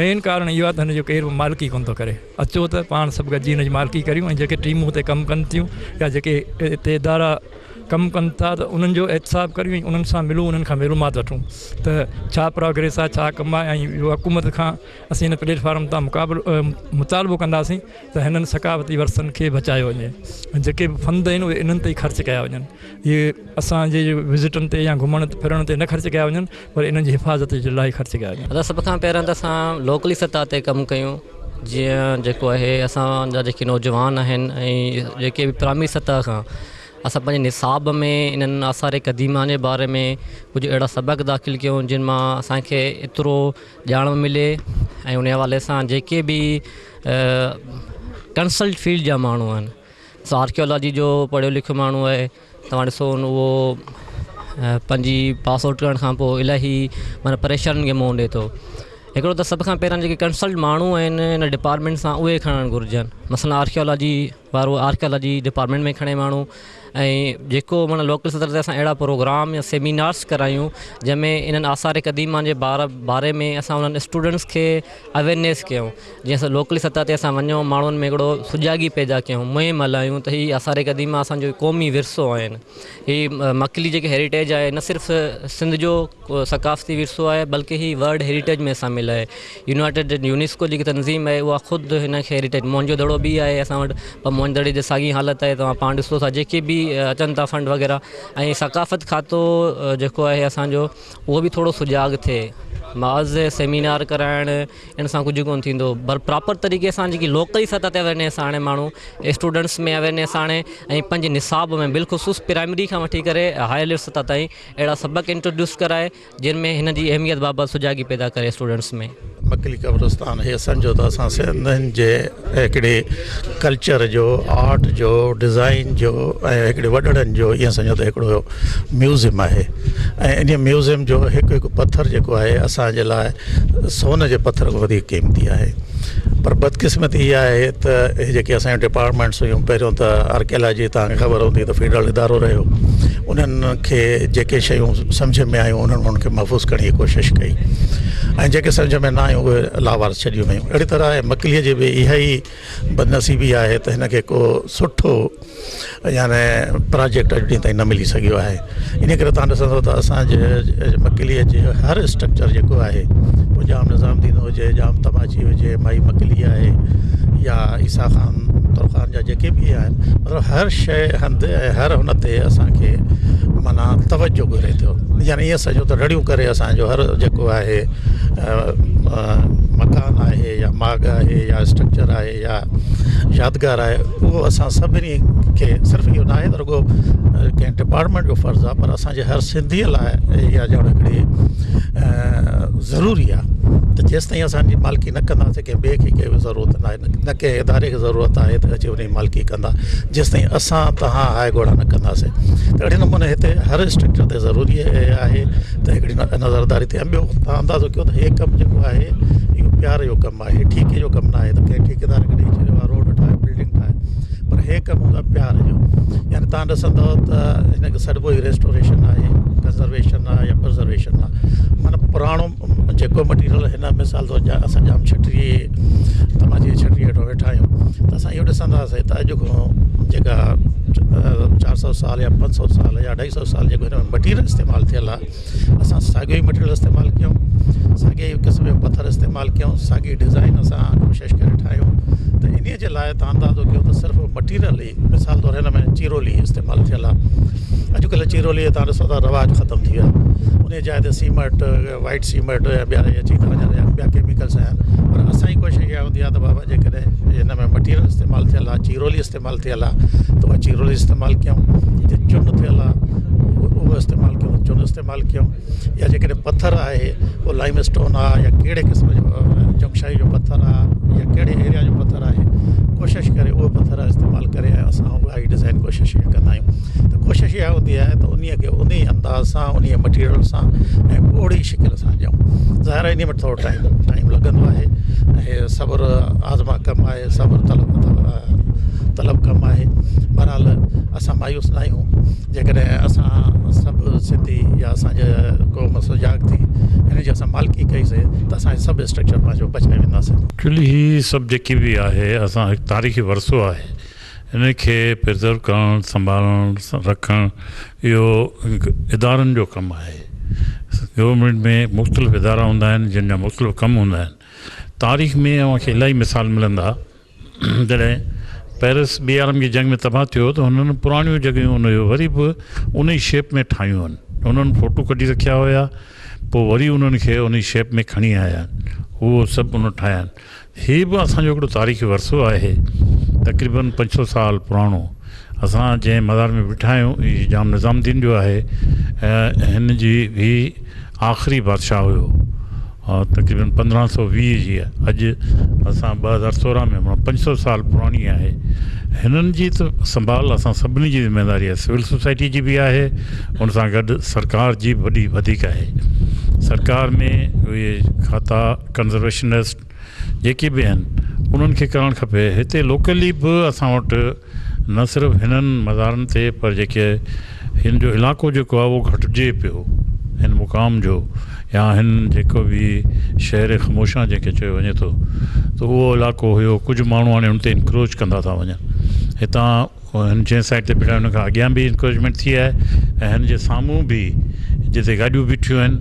مين ڪارڻ اهو آهي ته هن جو ڪير به مالڪي ڪونه ٿو ڪري اچو ته پاڻ سڀ گڏجي هن جي مالڪي ڪريون ۽ جيڪي ٽيمون هتي ڪم ڪن ٿيون يا جيڪي هتي ادارا ڪم ڪن ٿا ته انهن جو احتساب ڪريون ۽ انهن سان ملون انهن کان معلومات وٺون ته ڇا پراگريس آهي ڇا ڪم آهي ۽ اهو حڪومت کان اسين هن پليٽ فارم تان مقابلو مطالبو ڪنداسين ته هنن ثقافتي ورثن کي بچايو وڃي ۽ جيڪي به فند آهن اهي انهن تي ئي خرچ ڪيا وڃن اهي اسان جي وزٽن تي يا گهمڻ ڦرڻ تي نه خرچ ڪيا وڃن پر انهن جي حفاظت جي لاء خرچ ڪيا وڃن. ادا سڀ کان پهريان ته اسان لوڪلي سطح تي ڪم ڪيون جيئن جيڪو آهي اسان جا جيڪي نوجوان آهن ۽ جيڪي به پرائمري سطح کان اسان پنهنجي نصاب ۾ انهن آثار قديمه جي باري ۾ ڪجهه اهڙا سبق داخل ڪيون جن مان اسان کي ايترو ڄاڻ ملي ۽ ان حوالي سان جيڪي به ڪنسلٽ فيلڊ جا ماڻهو آهن سو آرڪيالاجي جو پڙهيو لکيو ماڻهو آهي توهان ڏسو اهو پنهنجي پاس آئوٽ ڪرڻ کان پوء الاهي معنيٰ پريشانين کي منهن ڏئي ٿو هڪڙو ته سڀ کان پهريان جيڪي ڪنسلٽ ماڻهو آهن ان ڊپارٽمينٽ سان اهي کڻڻ گهرجن مثلاً آرڪيالاجي وارو آرڪيالاجي ڊپارٽمينٽ ۾ کڻي ماڻهو ۽ جيڪو معنيٰ لوڪل سطح تي اسان اهڙا پروگرام يا سيمينارس ڪرايون جنهن ۾ انهن آثار قديمه جي باري ۾ اسان انهن اسٽوڊنٽس کي اويئرنيس ڪيون جيئن اسان لوڪلي سطح تي اسان وڃون ماڻهن ۾ هڪڙو سجاڳي پيدا ڪيون مهم هلايون ته هي آثار قديمه اسان جو قومي ورثو آهن هي مڪلي جيڪي هيريٽيج آهي نه صرف سنڌ جو ثقافتي ورثو آهي بلڪه هي ورلڊ هيريٽيج ۾ شامل آهي يونائيٽيڊ يونيسڪو جيڪي تنظيم آهي اها خود هن کي هيريٽيج موهن جو دڙو به آهي اسان وٽ پر موهن دڙي جي ساڳي حالت آهي توهان پاڻ ڏسو ٿا جيڪي به اچن ٿا فنڊ وغيره ۽ ثقافت کاتو جيڪو آهي اسانجو اهو به ٿورو سجاڳ ٿئي محض سيمينار ڪرائڻ ان سان ڪجهه ڪونه ٿيندو پر پراپر طريقي سان جيڪي لوڪلي سطح تي اويرنيس آڻي ماڻهو اسٽوڊنٽس ۾ اويرنيس آڻي ۽ پنهنجي نصاب ۾ بالخصوص پرائمري کان وٺي ڪري هائر ليول سطح تائين اهڙا سبق انٽروڊيوس ڪرائي جن ۾ هن جي اهميت بابت سجاڳي پيدا ڪري اسٽوڊنٽس ۾. مڪلي قبرستان هي سمجهو ته اسان سنڌين جي هڪڙي ڪلچر جو آرٽ جو ڊزائين جو ۽ هڪڙي وڏڙن جو ائين سمجهو ته هڪڙو ميوزيم آهي ۽ انهي ميوزيم جو هڪ هڪ پٿر جيڪو آهي اسان جي لاء سون جي پٿر کان وڌيڪ قيمتي آهي پر بدقسمتي اها آهي ته هي جيڪي اسان جون ڊپارٽمينٽس هيون پهريون ته آرڪيالاجي توهان کي خبر هوندي ته فيڊرل ادارو رهيو انهن کي جيڪي شيون سمجهه ۾ آيون انهن انهن کي محفوظ ڪرڻ جي ڪوشش ڪئي ۽ جيڪي سمجهه ۾ نه آيون اهي لاوارث ڇڏيون ويون اهڙي طرح مڪليء جي به اها ئي بدنصيبي آهي ته هن کي ڪو سٺو يعني پراجيڪٽ اڄ ڏينهن تائين نه ملي سگهيو آهي ان ڪري تان ڏسندو ته اسان جي مڪليء جي هر اسٽرڪچر جيڪو آهي پوء ڄام نظام الدين هجي ڄام تماچي هجي مائي مڪلي آهي يا عيسيٰ خان ترخان جا جيڪي به آهن مطلب هر شيء هنڌ ۽ هر هن تي اسانکي معنيٰ توجه گهري ٿو يعني ائين سمجهو ته رڙيون ڪري اسانجو هر جيڪو آهي مڪان آهي يا ماڳ آهي يا اسٽرڪچر آهي يا يادگار آهي اهو اسان سڀني کي صرف اهو ناهي ته رڳو ڪنهن ڊپارٽمينٽ جو فرض آهي پر اسانجي هر سنڌيء لاء اها ڄڻ هڪڙي ضروري آهي ته جيستائين اسان جي مالڪي نه ڪنداسين ڪنهن ٻئي کي ڪنهن به ضرورت ناهي نه ڪنهن اداري کي ضرورت آهي ته اچي ان جي مالڪي ڪندا جيستائين اسان توهان هاء گهوڙا نه ڪنداسين ته اهڙي نموني هتي هر اسٽرڪچر تي ضروري آهي ته هڪڙي نظرداري ٿئي ۽ ٻيو توهان اندازو ڪيو ته هي ڪم جيڪو آهي اهو پيار جو ڪم آهي ٺيڪي جو ڪم ناهي ته ڪنهن ٺيڪيدار کي ڏئي ڇڏيو آهي روڊ ٺاهيو بلڊنگ ٺاهي پر هي ڪم هوندو آهي پيار جو يعني تان ڏسندو ته هن کي سڏبو ئي ريسٽوريشن آهي ڪنزرويشن آهي يا پرزرويشن آهي معنيٰ پراڻو جيڪو مٽيريل هن مثال طور اسان ڄام ڇٽي تماچي جي ڇٽي هيٺ ويٺا آهيون ته اسان اهو ڏسنداسين ته اڄ کان جيڪا 400 سال يا 500 سال يا 250 سال جيڪو هن ۾ مٽيريل استعمال ٿيل آهي اسان ساڳيو ئي مٽيريل استعمال ڪيون ساڳي ئي قسم جو پٿر استعمال ڪيون ساڳي ڊزائن اسان ڪوشش ڪري ٺاهيون ته انهي جي لاء تان اندازو ڪيو ته صرف مٽيريل ئي مثال طور هن ۾ چيرولي استعمال ٿيل آهي اڄڪلهه چيرولي تان ڏسو ٿا رواج ختم ٿي ويو آهي انهي جاء تي سيمينٽ وائيٽ سيمينٽ يا ٻيا اچي ٿا وڃن يا ٻيا ڪيميڪلس آيا آهن پر اسان جي ڪوشش اها هوندي آهي ته بابا جيڪڏهن هن ۾ مٽيريل استعمال ٿيل آهي چيرولي استعمال ٿيل آهي ته اها چيرولي استعمال ڪيون جي چن ٿيل آهي اهو استعمال ڪيون چن استعمال ڪيون يا جيڪڏهن پٿر آهي اهو لائيم اسٽون آهي يا ڪهڙي قسم جو جنگشاهي جو پٿر آهي يا ڪهڙي ايريا جو پٿر آهي ڪوشش ڪري اهو پٿر استعمال ڪري ۽ اسان اها ئي ڊزائن ڪوشش اها ڪندا آهيون ته ڪوشش اها هوندي آهي ته انهي کي انهي انداز سان انهي مٽيريل سان ۽ اوڙي شڪل سان ڏيون ظاهر آهي انهي ۾ ٿورو ٽائيم ٽائيم لڳندو آهي ۽ صبر آزما ڪم آهي صبر طلب. طلب ڪم آهي. بهرحال اسان مايوس نه آهيون جيڪڏهن اسان سڀ سنڌي يا اسان جي قوم سجاڳ ٿي هن جي اسان مالڪي ڪئي سي ته اسان سڀ اسٽرڪچر پنهنجو بچائي وينداسين. ايڪچولي هي سڀ جيڪي به آهي اسان هڪ تاريخي ورثو آهي ان کي پرزرو ڪرڻ سنڀالڻ رکڻ اهو ادارن جو ڪم آهي گورنمينٽ ۾ مختلف ادارا هوندا آهن جن جا مختلف ڪم هوندا آهن تاريخ ۾ اوهان کي الاهي مثال ملندا جڏهن پئرس ٻي عالمگير جنگ ۾ تباهه ٿيو ته هنن پراڻيون جڳهيون ان جو وري به ان ئي شيپ ۾ ٺاهيون آهن انهن فوٽو ڪڍي رکيا هيا پوء وري انهن کي ان ئي شيپ ۾ کڻي آيا آهن اهو سڀ انهن ٺاهيا آهن هي به اسان جو هڪڙو تاريخي ورثو آهي تقريبن 500 سال پراڻو اسان جنهن مزار ۾ بيٺا آهيون هي ڄام نظام الدين جو آهي ۽ هن جي هي آخري بادشاهه هيو تقريبن 1520 جي اڄ اسان 2016 ۾ معنيٰ 500 سال پراڻي آهي هنن جي ته سنڀال اسان سڀني جي ذميواري آهي سول سوسائٽي جي به آهي ان سان گڏ سرڪار جي به وڏي وڌيڪ آهي سرڪار ۾ اهي کاتا ڪنزرويشنسٽ جيڪي به آهن انهن کي ڪرڻ کپي هتي لوڪلي به اسان وٽ نه صرف هنن مزارن تي پر جيڪي هن جو علائقو جيڪو آهي اهو گهٽجي پيو هن مقام جو يا هن جيڪو به شهر خموشان جنهن کي چيو وڃي ٿو ته اهو علائقو هيو ڪجهه ماڻهو هاڻي ان تي انڪروچ ڪندا ٿا وڃن هتان هن جنهن سائيڊ تي بيٺا آهيون ان کان اڳيان به انڪروچمينٽ ٿي آهي ۽ هن جي سامهون به جتي گاڏيون بيٺيون آهن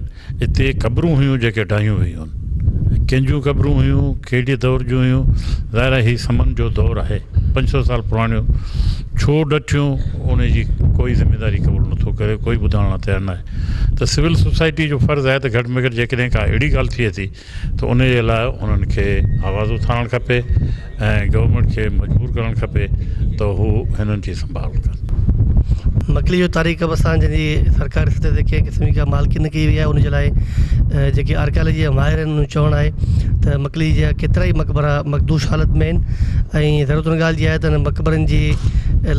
اتي قبرون هيون جيڪي ڊاهيون ويون آهن. ڪنهن جون قبرون هيون، ڪهڙي دور جون هيون، ظاهر آهي هي سمن جو دور آهي، 500 سال پراڻيون ڇو ڊٺيون ان جي ڪوئي ذميداري قبول نٿو ڪري، ڪوئي ٻڌائڻ لاء تيار ناهي ته سول سوسائٽي جو فرض آهي ته گهٽ ۾ گهٽ جيڪڏهن ڪا اهڙي ڳالهه ٿئي ٿي ته ان جي لاء انهن کي آواز اٿارڻ کپي ۽ گورنمينٽ کي مجبور ڪرڻ کپي ته هو هنن جي سنڀال ڪن. مڪلي جو تاريخ قبرستان جنهن جي سرڪاري سطح تي ڪنهن قسم جي ڪا مالڪي نه ڪئي وئي آهي ان جي لاء جيڪي آرڪيالاجي جا ماهر آهن انهن جو چوڻ آهي ته مڪلي جا ڪيترائي مقبرا مخدوش حالت ۾ آهن ۽ ضرورت ان ڳالهه جي آهي ته انهن مقبرن جي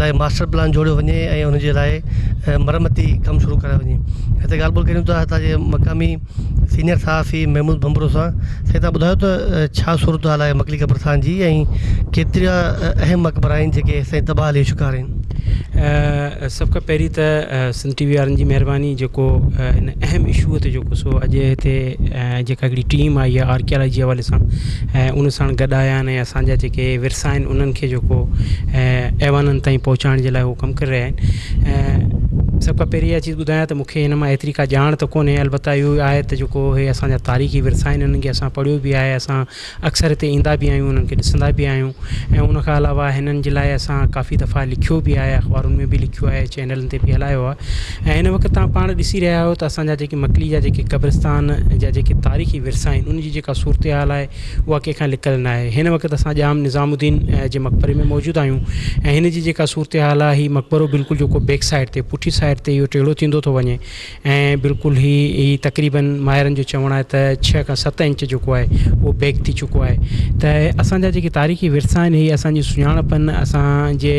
لاء ماسٽر پلان جوڙيو وڃي ۽ ان جي لاء مرمتي ڪم شروع ڪرايو وڃي هتي ڳالهه ٻولهه ڪريون ٿا هتان جي مقامي سينيئر صحافي محمود ڀنڀرو سان سائين توهان ٻڌايو ته ڇا صورتحال آهي مڪلي قبرستان جي ۽ ڪيترا اهم مقبرا آهن جيڪي هيستائين تباهه حالي جو شڪار آهن. سڀ کان پهرين ته سنڌ ٽي وي وارن جي مهرباني جيڪو هن اهم اشو تي جيڪو سو اڄ هتي جيڪا هڪڙي ٽيم آئي آهي آرڪيالاجي جي حوالي سان ۽ ان ساڻ گڏ آيا آهن ۽ اسان جا جيڪي ورثا آهن انهن کي جيڪو ايوانن تائين پهچائڻ جي لاء هو ڪم ڪري رهيا آهن سڀ کان پهرين اها چيز ٻڌايان ته مون کي هن مان ايتري ڪا ڄاڻ ته ڪونهي البته اهو آهي ته جيڪو هي اسان جا تاريخي ورثا آهن انهن کي اسان پڙهيو به آهي اسان اڪثر هتي ايندا به آهيون انهن کي ڏسندا به آهيون ۽ ان کان علاوه هنن جي لاء اسان ڪافي دفعا لکيو به آهي اخبارن ۾ به لکيو آهي چينلن تي به هلايو آهي ۽ هن وقت توهان پاڻ ڏسي رهيا آهيو ته اسان جا جيڪي مڪلي جا جيڪي قبرستان جا جيڪي تاريخي ورثا آهن ان جي جيڪا صورتحال آهي اها ڪنهن کان لڪل نه آهي. هن وقت اسان ڄام نظام الدين جي مقبري ۾ موجود آهيون ۽ هن جي جيڪا صورتحال آهي هي مقبرو بلڪل جيڪو بيڪ سائيڊ تي پٺي سائيڊ تي اهو ٽيڙو ٿيندو ٿو وڃي ۽ بلڪل هي هي تقريبن ماهرن جو چوڻ آهي ته ڇهه کان ست انچ جيڪو آهي اهو بيڪ ٿي چڪو آهي ته اسان جا جيڪي تاريخي ورثا آهن هي اسان جي سڃاڻپ آهن اسان جي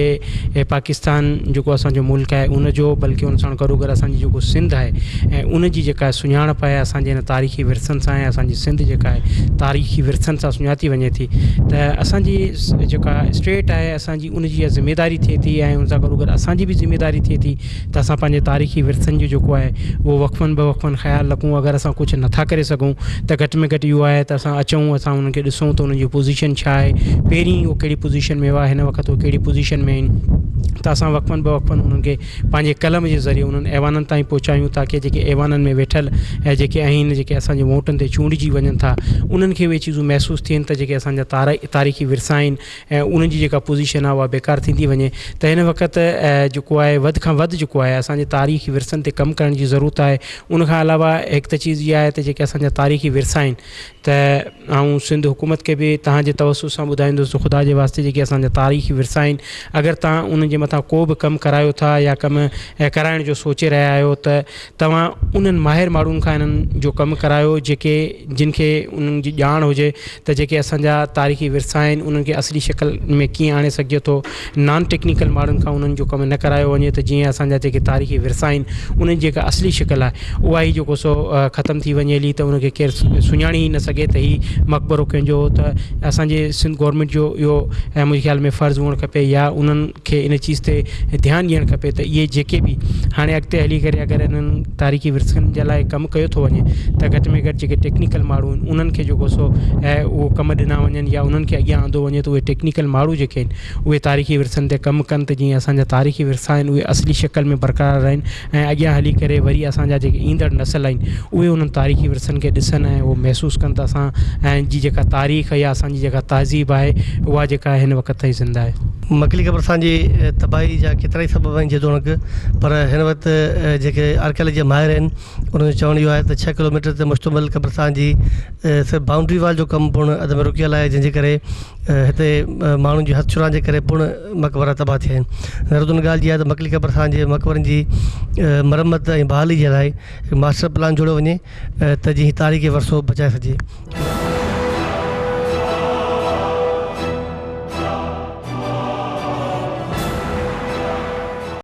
پاڪستان جيڪو اسان جو ملڪ آهي ان جو بلڪه ان سان گڏو گڏ اسان جي جيڪو سنڌ آهي ۽ ان جي جيڪا سڃاڻپ آهي اسان جي هن تاريخي ورثن سان ۽ اسان جي سنڌ جيڪا آهي تاريخي ورثن سان سڃاتي وڃي ٿي ته اسان جي جيڪا اسٽيٽ آهي اسان جي ان جي اها ذميداري ٿئي ٿي ۽ ان سان گڏو گڏ اسان جي به ذميداري ٿئي ٿي ته اسان پنهنجي تاريخي ورثن جو جيڪو آهي اهو وقفن به وقفن خيال رکون اگر اسان ڪجهه نٿا ڪري سگهون ته گهٽ ۾ گهٽ اهو آهي ته اسان اچون اسان انهن کي ڏسون ته انهن جي پوزيشن ڇا آهي پهرين اهو ڪهڙي پوزيشن ۾ هئا هن وقت اهو ڪهڙي پوزيشن ۾ آهن ته اسان وقفن به وقفن انهن کي پنهنجي قلم جي ذريعي انهن ايوانن تائين پهچايون تاڪه جيڪي ايوانن ۾ ويٺل ۽ جيڪي آهن جيڪي اسان جي ووٽن تي چونڊجي وڃن ٿا انهن کي اهي چيزون محسوس ٿين ته جيڪي اسان جا تاريخي ورثا آهن ۽ انهن جي جيڪا پوزيشن آهي اها بيڪار ٿيندي وڃي ته هن وقت جيڪو آهي وڌ کان وڌ جيڪو آهي اسان جي تاريخي ورثن تي ڪم ڪرڻ جي ضرورت آهي ان کان علاوه هڪ ته چيز اها آهي ته جيڪي اسان جا تاريخي ورثا آهن ته آئون سنڌ حڪومت کي به توهان جي توسط سان ٻڌائيندس ته خدا جي واسطي جيڪي اسان جا تاريخي ورثا آهن اگر توهان انهن جي مٿان. مٿان ڪو به ڪم ڪرايو ٿا يا ڪم ڪرائڻ جو سوچي رهيا آهيو ته توهان انهن ماهر ماڻهن کان انهن جو ڪم ڪرايو جيڪي جن کي انهن جي ڄاڻ هجي ته جيڪي اسان جا تاريخي ورثا آهن انهن کي اصلي شڪل ۾ ڪيئن آڻي سگهجي ٿو. نان ٽيڪنيڪل ماڻهن کان انهن جو ڪم نه ڪرايو وڃي ته جيئن اسان جا جيڪي تاريخي ورثا آهن انهن جي جيڪا اصلي شڪل آهي اها ئي جيڪو سو ختم ٿي وڃي هلي ته ان کي ڪير سڃاڻي ئي نه سگهي ته هي مقبرو ڪنهن جو هو ته اسان جي سنڌ گورنمينٽ جو اهو منهنجي خيال ۾ فرض هئڻ کپي يا انهن کي ان چيز تي ڌيان ڏيڻ کپي ته اهي جيڪي به هاڻي اڳتي هلي ڪري اگر انهن تاريخي ورثن جي لاء ڪم ڪيو ٿو وڃي ته گهٽ ۾ گهٽ جيڪي ٽيڪنيڪل ماڻهو آهن انهن کي جيڪو سو اهو ڪم ڏنا وڃن يا انهن کي اڳيان آندو وڃي ته اهي ٽيڪنيڪل ماڻهو جيڪي آهن اهي تاريخي ورثن تي ڪم ڪن ته جيئن اسان جا تاريخي ورثا آهن اهي اصلي شڪل ۾ برقرار رهن ۽ اڳيان هلي ڪري وري اسان جا جيڪي ايندڙ نسل آهن اهي انهن تاريخي ورثن کي ڏسن ۽ اهو محسوس ڪن ته اسان جي جيڪا تاريخ يا اسان جي جيڪا تهذيب آهي اها جيڪا هن وقت تائين زنده آهي. مڪلي قبرستان جي تباهي جا ڪيترائي سبب آهن جيتوڻيڪ پر هن وقت جيڪي آرڪيالاجي جا ماهر آهن انهن جو چوڻ اهو آهي ته ڇهه ڪلوميٽر تي مشتمل قبرستان جي صرف بائونڊري وال جو ڪم پڻ اڌ ۾ رڪيل آهي جنهن جي ڪري هتي ماڻهن جي هٿ ڇڙان جي ڪري پڻ مقبرا تباهه ٿيا آهن. ضرورت ان ڳالهه جي آهي ته مڪلي قبرستان جي مقبرن جي مرمت ۽ بحالي جي لاء هڪ ماسٽر پلان جوڙيو وڃي ته جيئن هي تاريخي ورثو بچائي سگهجي.